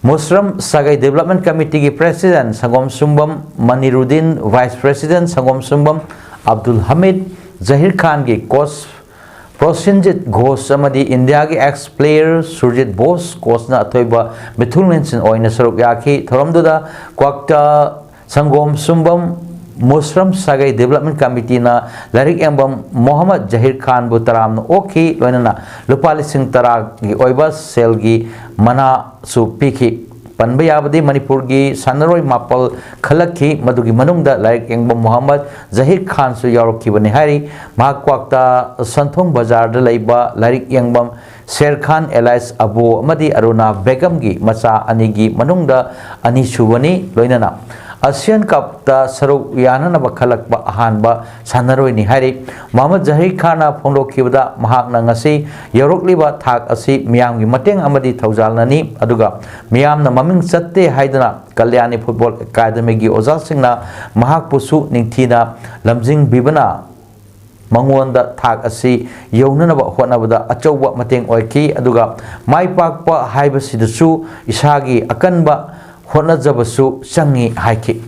ꯃꯨꯁꯔꯝ ꯁꯥꯒꯩ Development Committee ꯒꯤ President ꯁꯪꯒꯣꯝ ꯁꯨꯝꯕꯝ ꯃꯅꯤꯔꯨꯗꯤꯟ, Vice President ꯁꯪꯒꯣꯝ ꯁꯨꯝꯕꯝ ꯑꯕꯗꯨꯜ ꯍꯃꯤꯗ, ꯖꯍꯤꯔ ꯈꯥꯟꯒꯤ coach ꯄ꯭ꯔꯣꯁꯦꯟꯖꯤꯠ ꯘꯣꯁ ꯑꯃꯗꯤ ꯏꯟꯗꯤꯌꯥꯒꯤ ꯑꯦꯛꯁ ꯄ꯭ꯂꯦꯌꯔ ꯁꯨꯔꯖꯤꯠ ꯕꯣꯁ ꯀꯣꯆꯅ ꯑꯊꯣꯏꯕ ꯃꯤꯊꯨꯡꯂꯦꯟꯁꯤꯟ ꯑꯣꯏꯅ ꯁꯔꯨꯛ ꯌꯥꯈꯤ꯫ ꯊꯧꯔꯝꯗꯨꯗ ꯀ꯭ꯋꯥꯛꯇ ꯁꯪꯒꯣꯝ ꯁꯨꯝꯕꯝ ꯃꯨꯁꯔꯝ ꯁꯥꯒꯩ ꯗꯤꯕꯦꯂꯞꯃꯦꯟ ꯀꯃꯤꯇꯤꯅ ꯂꯥꯏꯔꯤꯛ ꯌꯦꯡꯕꯝ ꯃꯣꯍꯝꯃꯗ ꯖꯍꯤꯔ ꯈꯥꯟꯕꯨ ꯇꯔꯥꯝꯅ ꯑꯣꯛꯈꯤ, ꯂꯣꯏꯅꯅ ꯂꯨꯄꯥ ꯂꯤꯁꯤꯡ ꯇꯔꯥꯒꯤ ꯑꯣꯏꯕ ꯁꯦꯜꯒꯤ ꯃꯅꯥꯁꯨ ꯄꯤꯈꯤ꯫ ꯄꯟꯕ ꯌꯥꯕꯗꯤ ꯃꯅꯤꯄꯨꯔꯒꯤ ꯁꯥꯟꯅꯔꯣꯏ ꯃꯥꯄꯜ ꯈꯜꯂꯛꯈꯤ, ꯃꯗꯨꯒꯤ ꯃꯅꯨꯡꯗ ꯂꯥꯏꯔꯤꯛ ꯌꯦꯡꯕꯝ ꯃꯣꯍꯝꯃꯗ ꯖꯍꯤꯔ ꯈꯥꯟꯁꯨ ꯌꯥꯎꯔꯛꯈꯤꯕꯅꯤ ꯍꯥꯏꯔꯤ꯫ ꯃꯍꯥꯛ ꯀ꯭ꯋꯥꯛꯇ ꯁꯟꯊꯣꯡ ꯕꯖꯥꯔꯗ ꯂꯩꯕ ꯂꯥꯏꯔꯤꯛ ꯌꯦꯡꯕꯝ ꯁꯦꯔ ꯈꯥꯟ ꯑꯦꯂꯥꯏꯁ ꯑꯕꯣ ꯑꯃꯗꯤ ꯑꯔꯨꯅꯥ ꯕꯦꯒꯝꯒꯤ ꯃꯆꯥ ꯑꯅꯤꯒꯤ ꯃꯅꯨꯡꯗ ꯑꯅꯤꯁꯨꯕꯅꯤ, ꯂꯣꯏꯅꯅ ꯑꯁꯤꯌꯥꯟ ꯀꯞꯇ ꯁꯔꯨꯛ ꯌꯥꯅꯅꯕ ꯈꯜꯂꯛꯄ ꯑꯍꯥꯟꯕ ꯁꯥꯟꯅꯔꯣꯏꯅꯤ ꯍꯥꯏꯔꯤ꯫ ꯃꯣꯍꯝꯃꯗ ꯖꯍꯤꯔ ꯈꯥꯟꯅ ꯐꯣꯡꯗꯣꯛꯈꯤꯕꯗ, ꯃꯍꯥꯛꯅ ꯉꯁꯤ ꯌꯧꯔꯛꯂꯤꯕ ꯊꯥꯛ ꯑꯁꯤ ꯃꯤꯌꯥꯝꯒꯤ ꯃꯇꯦꯡ ꯑꯃꯗꯤ ꯊꯧꯖꯥꯜꯅꯅꯤ, ꯑꯗꯨꯒ ꯃꯤꯌꯥꯝꯅ ꯃꯃꯤꯡ ꯆꯠꯇꯦ ꯍꯥꯏꯗꯨꯅ ꯀꯜꯌꯥꯅꯤ ꯐꯨꯠꯕꯣꯜ ꯑꯦꯀꯥꯗꯃꯤꯒꯤ ꯑꯣꯖꯥꯁꯤꯡꯅ ꯃꯍꯥꯛꯄꯨꯁꯨ ꯅꯤꯡꯊꯤꯅ ꯂꯝꯖꯤꯡꯕꯤꯕꯅ ꯃꯉꯣꯟꯗ ꯊꯥꯛ ꯑꯁꯤ ꯌꯧꯅꯅꯕ ꯍꯣꯠꯅꯕꯗ ꯑꯆꯧꯕ ꯃꯇꯦꯡ ꯑꯣꯏꯈꯤ, ꯑꯗꯨꯒ ꯃꯥꯏ ꯄꯥꯛꯄ ꯍꯥꯏꯕꯁꯤꯗꯁꯨ ꯏꯁꯥꯒꯤ ꯑꯀꯟꯕ ꯍꯣꯠꯅꯖꯕꯁꯨ ꯆꯪꯏ ꯍꯥꯏꯈꯤ꯫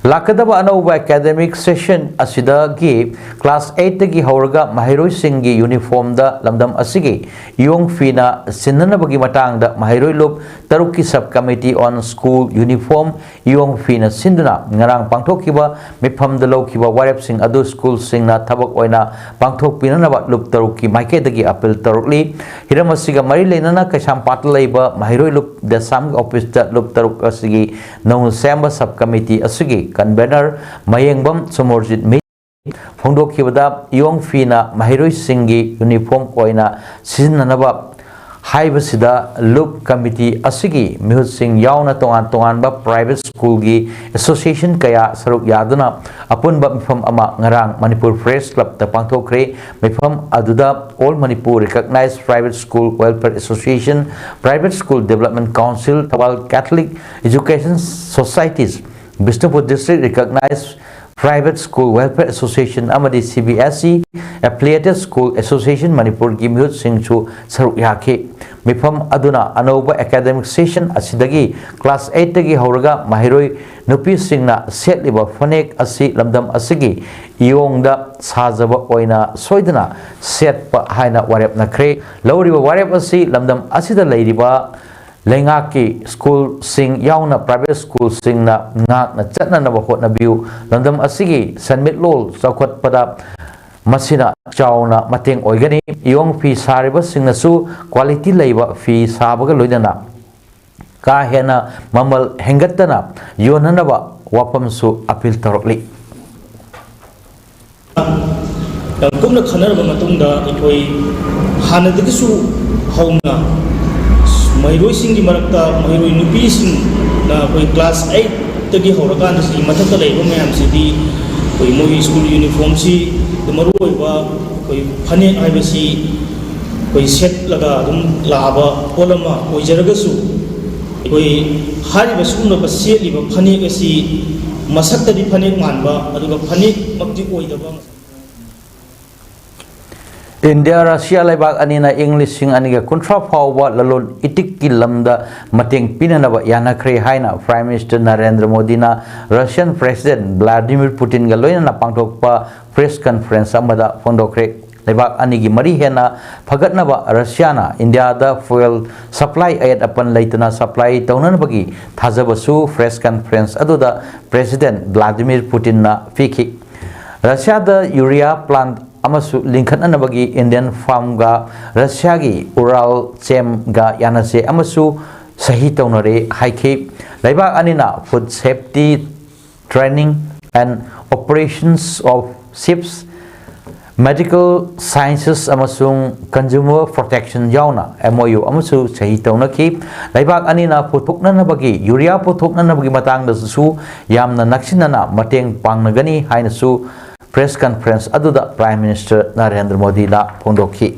ꯂꯥꯛꯀꯗꯕ ꯑꯅꯧꯕ ꯑꯦꯀꯥꯗꯃꯤꯛ ꯁꯦꯁꯟ ꯑꯁꯤꯗꯒꯤ ꯀ꯭ꯂꯥꯁ ꯑꯩꯠꯇꯒꯤ ꯍꯧꯔꯒ ꯃꯍꯩꯔꯣꯏꯁꯤꯡꯒꯤ ꯌꯨꯅꯤꯐꯣꯔꯝꯗ ꯂꯝꯗꯝ ꯑꯁꯤꯒꯤ ꯏꯌꯣꯡ ꯐꯤꯅ ꯁꯤꯟꯅꯅꯕꯒꯤ ꯃꯇꯥꯡꯗ ꯃꯍꯩꯔꯣꯏ ꯂꯨꯞ ꯇꯔꯨꯛꯀꯤ ꯁꯕ ꯀꯃꯤꯇꯤ ꯑꯣꯟ ꯁ꯭ꯀꯨꯜ ꯌꯨꯅꯤꯐꯣꯔꯝ ꯏꯌꯣꯡ ꯐꯤꯅ ꯁꯤꯟꯗꯨꯅ ꯉꯔꯥꯡ ꯄꯥꯡꯊꯣꯛꯈꯤꯕ ꯃꯤꯐꯝꯗ ꯂꯧꯈꯤꯕ ꯋꯥꯔꯦꯞꯁꯤꯡ ꯑꯗꯨ ꯁ꯭ꯀꯨꯜꯁꯤꯡꯅ ꯊꯕꯛ ꯑꯣꯏꯅ ꯄꯥꯡꯊꯣꯛꯄꯤꯅꯅꯕ ꯂꯨꯞ ꯇꯔꯨꯛꯀꯤ ꯃꯥꯏꯀꯩꯗꯒꯤ ꯑꯄꯤꯜ ꯇꯧꯔꯛꯂꯤ꯫ ꯍꯤꯔꯝ ꯑꯁꯤꯒ ꯃꯔꯤ ꯂꯩꯅꯅ ꯀꯩꯁꯥꯝꯄꯥꯠꯇ ꯂꯩꯕ ꯃꯍꯩꯔꯣꯏ ꯂꯨꯞ ꯗꯦꯁꯥꯝꯒꯤ ꯑꯣꯐꯤꯁꯇ ꯂꯨꯞ ꯇꯔꯨꯛ ꯑꯁꯤꯒꯤ ꯅꯧꯅ ꯁꯦꯝꯕ ꯁꯕ ꯀꯃꯤꯇꯤ ꯑꯁꯤꯒꯤ ꯀꯟꯚꯦꯅꯔ ꯃꯌꯦꯡꯕꯝ ꯁꯣꯃꯣꯔꯖꯤꯠ ꯃꯤ ꯐꯣꯡꯗꯣꯛꯈꯤꯕꯗ, ꯏꯌꯣꯡ ꯐꯤꯅ ꯃꯍꯩꯔꯣꯏꯁꯤꯡꯒꯤ ꯌꯨꯅꯤꯐꯣꯔꯝ ꯑꯣꯏꯅ ꯁꯤꯖꯤꯟꯅꯅꯕ ꯍꯥꯏꯕꯁꯤꯗ ꯂꯨꯞ ꯀꯃꯤꯇꯤ ꯑꯁꯤꯒꯤ ꯃꯤꯍꯨꯠꯁꯤꯡ ꯌꯥꯎꯅ ꯇꯣꯉꯥꯟ ꯇꯣꯉꯥꯟꯕ ꯄ꯭ꯔꯥꯏꯚꯦꯠ ꯁ꯭ꯀꯨꯜꯒꯤ ꯑꯦꯁꯣꯁꯤꯌꯦꯁꯟ ꯀꯌꯥ ꯁꯔꯨꯛ ꯌꯥꯗꯨꯅ ꯑꯄꯨꯟꯕ ꯃꯤꯐꯝ ꯑꯃ ꯉꯔꯥꯡ ꯃꯅꯤꯄꯨꯔ ꯄ꯭ꯔꯦꯁ ꯀ꯭ꯂꯕꯇ ꯄꯥꯡꯊꯣꯛꯈ꯭ꯔꯦ꯫ ꯃꯤꯐꯝ ꯑꯗꯨꯗ All Manipur Recognized Private School Welfare Association, Private School Development Council, Thoubal Catholic Education Societies, Bishnupur District Recognized Private School Welfare Association ꯑꯃꯗꯤ C B S E Affiliated School Association ꯃꯅꯤꯄꯨꯔꯒꯤ ꯃꯤꯍꯨꯠꯁꯤꯡꯁꯨ ꯁꯔꯨꯛ ꯌꯥꯈꯤ꯫ ꯃꯤꯐꯝ ꯑꯗꯨꯅ ꯑꯅꯧꯕ academic session ꯑꯁꯤꯗꯒꯤ class eight ꯇꯒꯤ ꯍꯧꯔꯒ ꯃꯍꯩꯔꯣꯏ ꯅꯨꯄꯤꯁꯤꯡꯅ ꯁꯦꯠꯂꯤꯕ ꯐꯅꯦꯛ ꯑꯁꯤ ꯂꯝꯗꯝ ꯑꯁꯤꯒꯤ ꯏꯌꯣꯡꯗ ꯁꯥꯖꯕ ꯑꯣꯏꯅ ꯁꯣꯏꯗꯅ ꯁꯦꯠꯄ ꯍꯥꯏꯅ ꯋꯥꯔꯦꯞꯅꯈ꯭ꯔꯦ꯫ ꯂꯧꯔꯤꯕ ꯋꯥꯔꯦꯞ ꯑꯁꯤ ꯂꯝꯗꯝ ꯑꯁꯤꯗ ꯂꯩꯔꯤꯕ ꯂꯩꯉꯥꯛꯀꯤ ꯁ꯭ꯀꯨꯜꯁꯤꯡ ꯌꯥꯎꯅ private ꯁ꯭ꯀꯨꯜꯁꯤꯡꯅ ꯉꯥꯛꯅ ꯆꯠꯅꯅꯕ ꯍꯣꯠꯅꯕꯤꯌꯨ꯫ ꯂꯝꯗꯝ ꯑꯁꯤꯒꯤ ꯁꯦꯟꯃꯤꯠꯂꯣꯟ ꯆꯥꯎꯈꯠꯄꯗ ꯃꯁꯤꯅ ꯆꯥꯎꯅ ꯃꯇꯦꯡ ꯑꯣꯏꯒꯅꯤ꯫ ꯏꯌꯣꯡ ꯐꯤ ꯁꯥꯔꯤꯕꯁꯤꯡꯅꯁꯨ quality ꯂꯩꯕ ꯐꯤ ꯁꯥꯕꯒ ꯂꯣꯏꯅꯅ ꯀꯥ ꯍꯦꯟꯅ ꯃꯃꯜ ꯍꯦꯟꯒꯠꯇꯅ ꯌꯣꯟꯅꯅꯕ ꯋꯥꯐꯝꯁꯨ appeal ꯇꯧꯔꯛꯂꯤ꯫ ꯌꯥꯝ ꯀꯨꯞꯅ ꯈꯟꯅꯔꯕ ꯃꯇꯨꯡꯗ ꯑꯩꯈꯣꯏ ꯍꯥꯟꯅꯗꯒꯤꯁꯨ ꯍꯧꯅ ꯃꯍꯩꯔꯣꯏꯁꯤꯡꯒꯤ ꯃꯔꯛꯇ ꯃꯍꯩꯔꯣꯏ ꯅꯨꯄꯤꯁꯤꯡꯅ ꯑꯩꯈꯣꯏ class eight ꯇꯒꯤ ꯍꯧꯔꯀꯥꯟꯗ ꯁꯤꯒꯤ ꯃꯊꯛꯇ ꯂꯩꯔꯤꯕ ꯃꯌꯥꯝꯁꯤꯗꯤ ꯑꯩꯈꯣꯏ ꯃꯣꯏꯒꯤ school uniform ꯁꯤ ꯃꯔꯨꯑꯣꯏꯕ ꯑꯩꯈꯣꯏ ꯐꯅꯦꯛ ꯍꯥꯏꯕꯁꯤ ꯑꯩꯈꯣꯏ ꯁꯦꯠꯂꯒ ꯑꯗꯨꯝ ꯂꯥꯛꯑꯕ ꯄꯣꯠ ꯑꯃ ꯑꯣꯏꯖꯔꯒꯁꯨ ꯑꯩꯈꯣꯏ ꯍꯥꯏꯔꯤꯕ ꯁꯤꯒꯨꯝꯂꯕ ꯁꯦꯠꯂꯤꯕ ꯐꯅꯦꯛ ꯑꯁꯤ ꯃꯁꯛꯇꯗꯤ ꯐꯅꯦꯛ ꯃꯥꯟꯕ ꯑꯗꯨꯒ ꯐꯅꯦꯛꯃꯛꯇꯤ ꯑꯣꯏꯗꯕ꯫ ꯏꯟꯗꯤꯌꯥ ꯔꯁꯤꯌꯥ ꯂꯩꯕꯥꯛ ꯑꯅꯤꯅ ꯏꯪ ꯂꯤꯁꯤꯡ ꯑꯅꯤꯒ ꯀꯨꯟꯊ꯭ꯔꯥ ꯐꯥꯎꯕ ꯂꯂꯣꯟ ꯏꯇꯤꯛꯀꯤ ꯂꯝꯗ ꯃꯇꯦꯡ ꯄꯤꯅꯅꯕ ꯌꯥꯅꯈ꯭ꯔꯦ ꯍꯥꯏꯅ Prime Minister ꯅꯔꯦꯟꯗ꯭ꯔ ꯃꯣꯗꯤꯅ Russian President Vladimir Putinꯒ ꯂꯣꯏꯅꯅ ꯄꯥꯡꯊꯣꯛꯄ press conference ꯑꯃꯗ ꯐꯣꯡꯗꯣꯛꯈ꯭ꯔꯦ꯫ ꯂꯩꯕꯥꯛ ꯑꯅꯤꯒꯤ ꯃꯔꯤ ꯍꯦꯟꯅ ꯐꯒꯠꯅꯕ ꯔꯁꯤꯌꯥꯅ ꯏꯟꯗꯤꯌꯥꯗ fuel supply ꯑꯌꯦꯠ ꯑꯄꯟ ꯂꯩꯇꯅ supply ꯇꯧꯅꯅꯕꯒꯤ ꯊꯥꯖꯕꯁꯨ press conference ꯑꯗꯨꯗ President Vladimir Putinꯅ ꯄꯤꯈꯤ꯫ ꯔꯁꯤꯌꯥꯗ urea plant ꯑꯃꯁꯨ ꯂꯤꯡꯈꯠꯅꯅꯕꯒꯤ Indian firmꯒ ꯔꯁꯤꯌꯥꯒꯤ Uralchemꯒ ꯌꯥꯅꯁꯦ ꯑꯃꯁꯨ ꯁꯍꯤ ꯇꯧꯅꯔꯦ ꯍꯥꯏꯈꯤ꯫ ꯂꯩꯕꯥꯛ ꯑꯅꯤꯅ food safety, training and operations of ships, medical sciences ꯑꯃꯁꯨꯡ consumer protection ꯌꯥꯎꯅ MOU ꯑꯃꯁꯨ ꯁꯍꯤ ꯇꯧꯅꯈꯤ꯫ ꯂꯩꯕꯥꯛ ꯑꯅꯤꯅ ꯄꯨꯊꯣꯛꯅꯅꯕꯒꯤ, urea ꯄꯨꯊꯣꯛꯅꯅꯕꯒꯤ ꯃꯇꯥꯡꯗꯁꯨ ꯌꯥꯝꯅ ꯅꯛꯁꯤꯟꯅꯅ ꯃꯇꯦꯡ ꯄꯥꯡꯅꯒꯅꯤ ꯍꯥꯏꯅꯁꯨ press conference ꯑꯗꯨꯗ Prime Minister ꯅꯔꯦꯟꯗ꯭ꯔ ꯃꯣꯗꯤꯅ ꯐꯣꯡꯗꯣꯛꯈꯤ꯫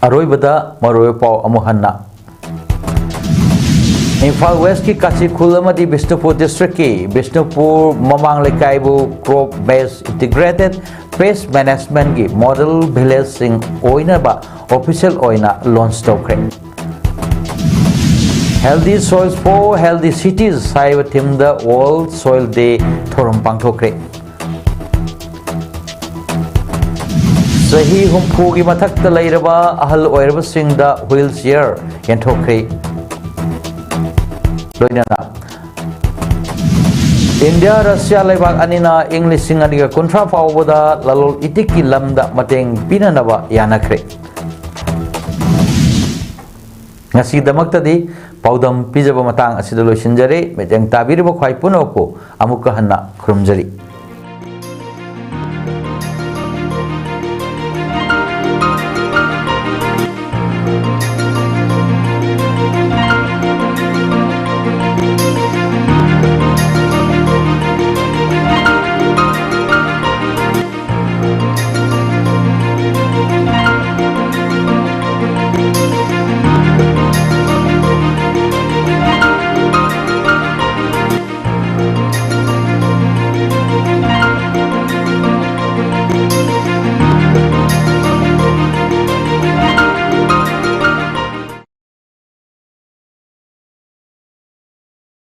ꯑꯔꯣꯏꯕꯗ ꯃꯔꯨꯑꯣꯏꯕ ꯄꯥꯎ ꯑꯃꯨꯛ ꯍꯟꯅ꯫ ꯏꯝꯐꯥꯜ ꯋꯦꯁꯀꯤ ꯀꯥꯆꯤꯈꯨꯜ ꯑꯃꯗꯤ ꯕꯤꯁꯅꯨꯄꯨꯔ ꯗꯤꯁꯇ꯭ꯔꯤꯛꯀꯤ ꯕꯤꯁꯅꯨꯄꯨꯔ ꯃꯃꯥꯡ ꯂꯩꯀꯥꯏꯕꯨ crop based integrated pest managementꯀꯤ model villageꯁꯤꯡ ꯑꯣꯏꯅꯕ official ꯑꯣꯏꯅ launch ꯇꯧꯈ꯭ꯔꯦ꯫ Healthy Soils for Healthy Cities ꯍꯥꯏꯕ themeꯗ World Soil Day ꯊꯧꯔꯝ ꯄꯥꯡꯊꯣꯛꯈ꯭ꯔꯦ꯫ ꯆꯍꯤ ꯍꯨꯝꯐꯨꯒꯤ ꯃꯊꯛꯇ ꯂꯩꯔꯕ ꯑꯍꯜ ꯑꯣꯏꯔꯕꯁꯤꯡꯗ wheel chair ꯌꯦꯟꯊꯣꯛꯈ꯭ꯔꯦ꯫ ꯂꯣꯏꯅꯅ ꯏꯟꯗꯤꯌꯥ ꯔꯁꯤꯌꯥ ꯂꯩꯕꯥꯛ ꯑꯅꯤꯅ ꯏꯪ ꯂꯤꯁꯤꯡ ꯑꯅꯤꯒ ꯀꯨꯟꯊ꯭ꯔꯥ ꯐꯥꯎꯕꯗ ꯂꯂꯣꯜ ꯏꯇꯤꯛꯀꯤ ꯂꯝꯗ ꯃꯇꯦꯡ ꯄꯤꯅꯅꯕ ꯌꯥꯅꯈ꯭ꯔꯦ꯫ ꯉꯁꯤꯒꯤꯗꯃꯛꯇꯗꯤ ꯄꯥꯎꯗꯝ ꯄꯤꯖꯕ ꯃꯇꯥꯡ ꯑꯁꯤꯗ ꯂꯣꯏꯁꯤꯟꯖꯔꯦ꯫ ꯃꯤꯠꯌꯦꯡ ꯇꯥꯕꯤꯔꯤꯕ ꯈ꯭ꯋꯥꯏ ꯄꯨꯝꯅꯃꯛꯄꯨ ꯑꯃꯨꯛꯀ ꯍꯟꯅ ꯈꯨꯔꯨꯝꯖꯔꯤ꯫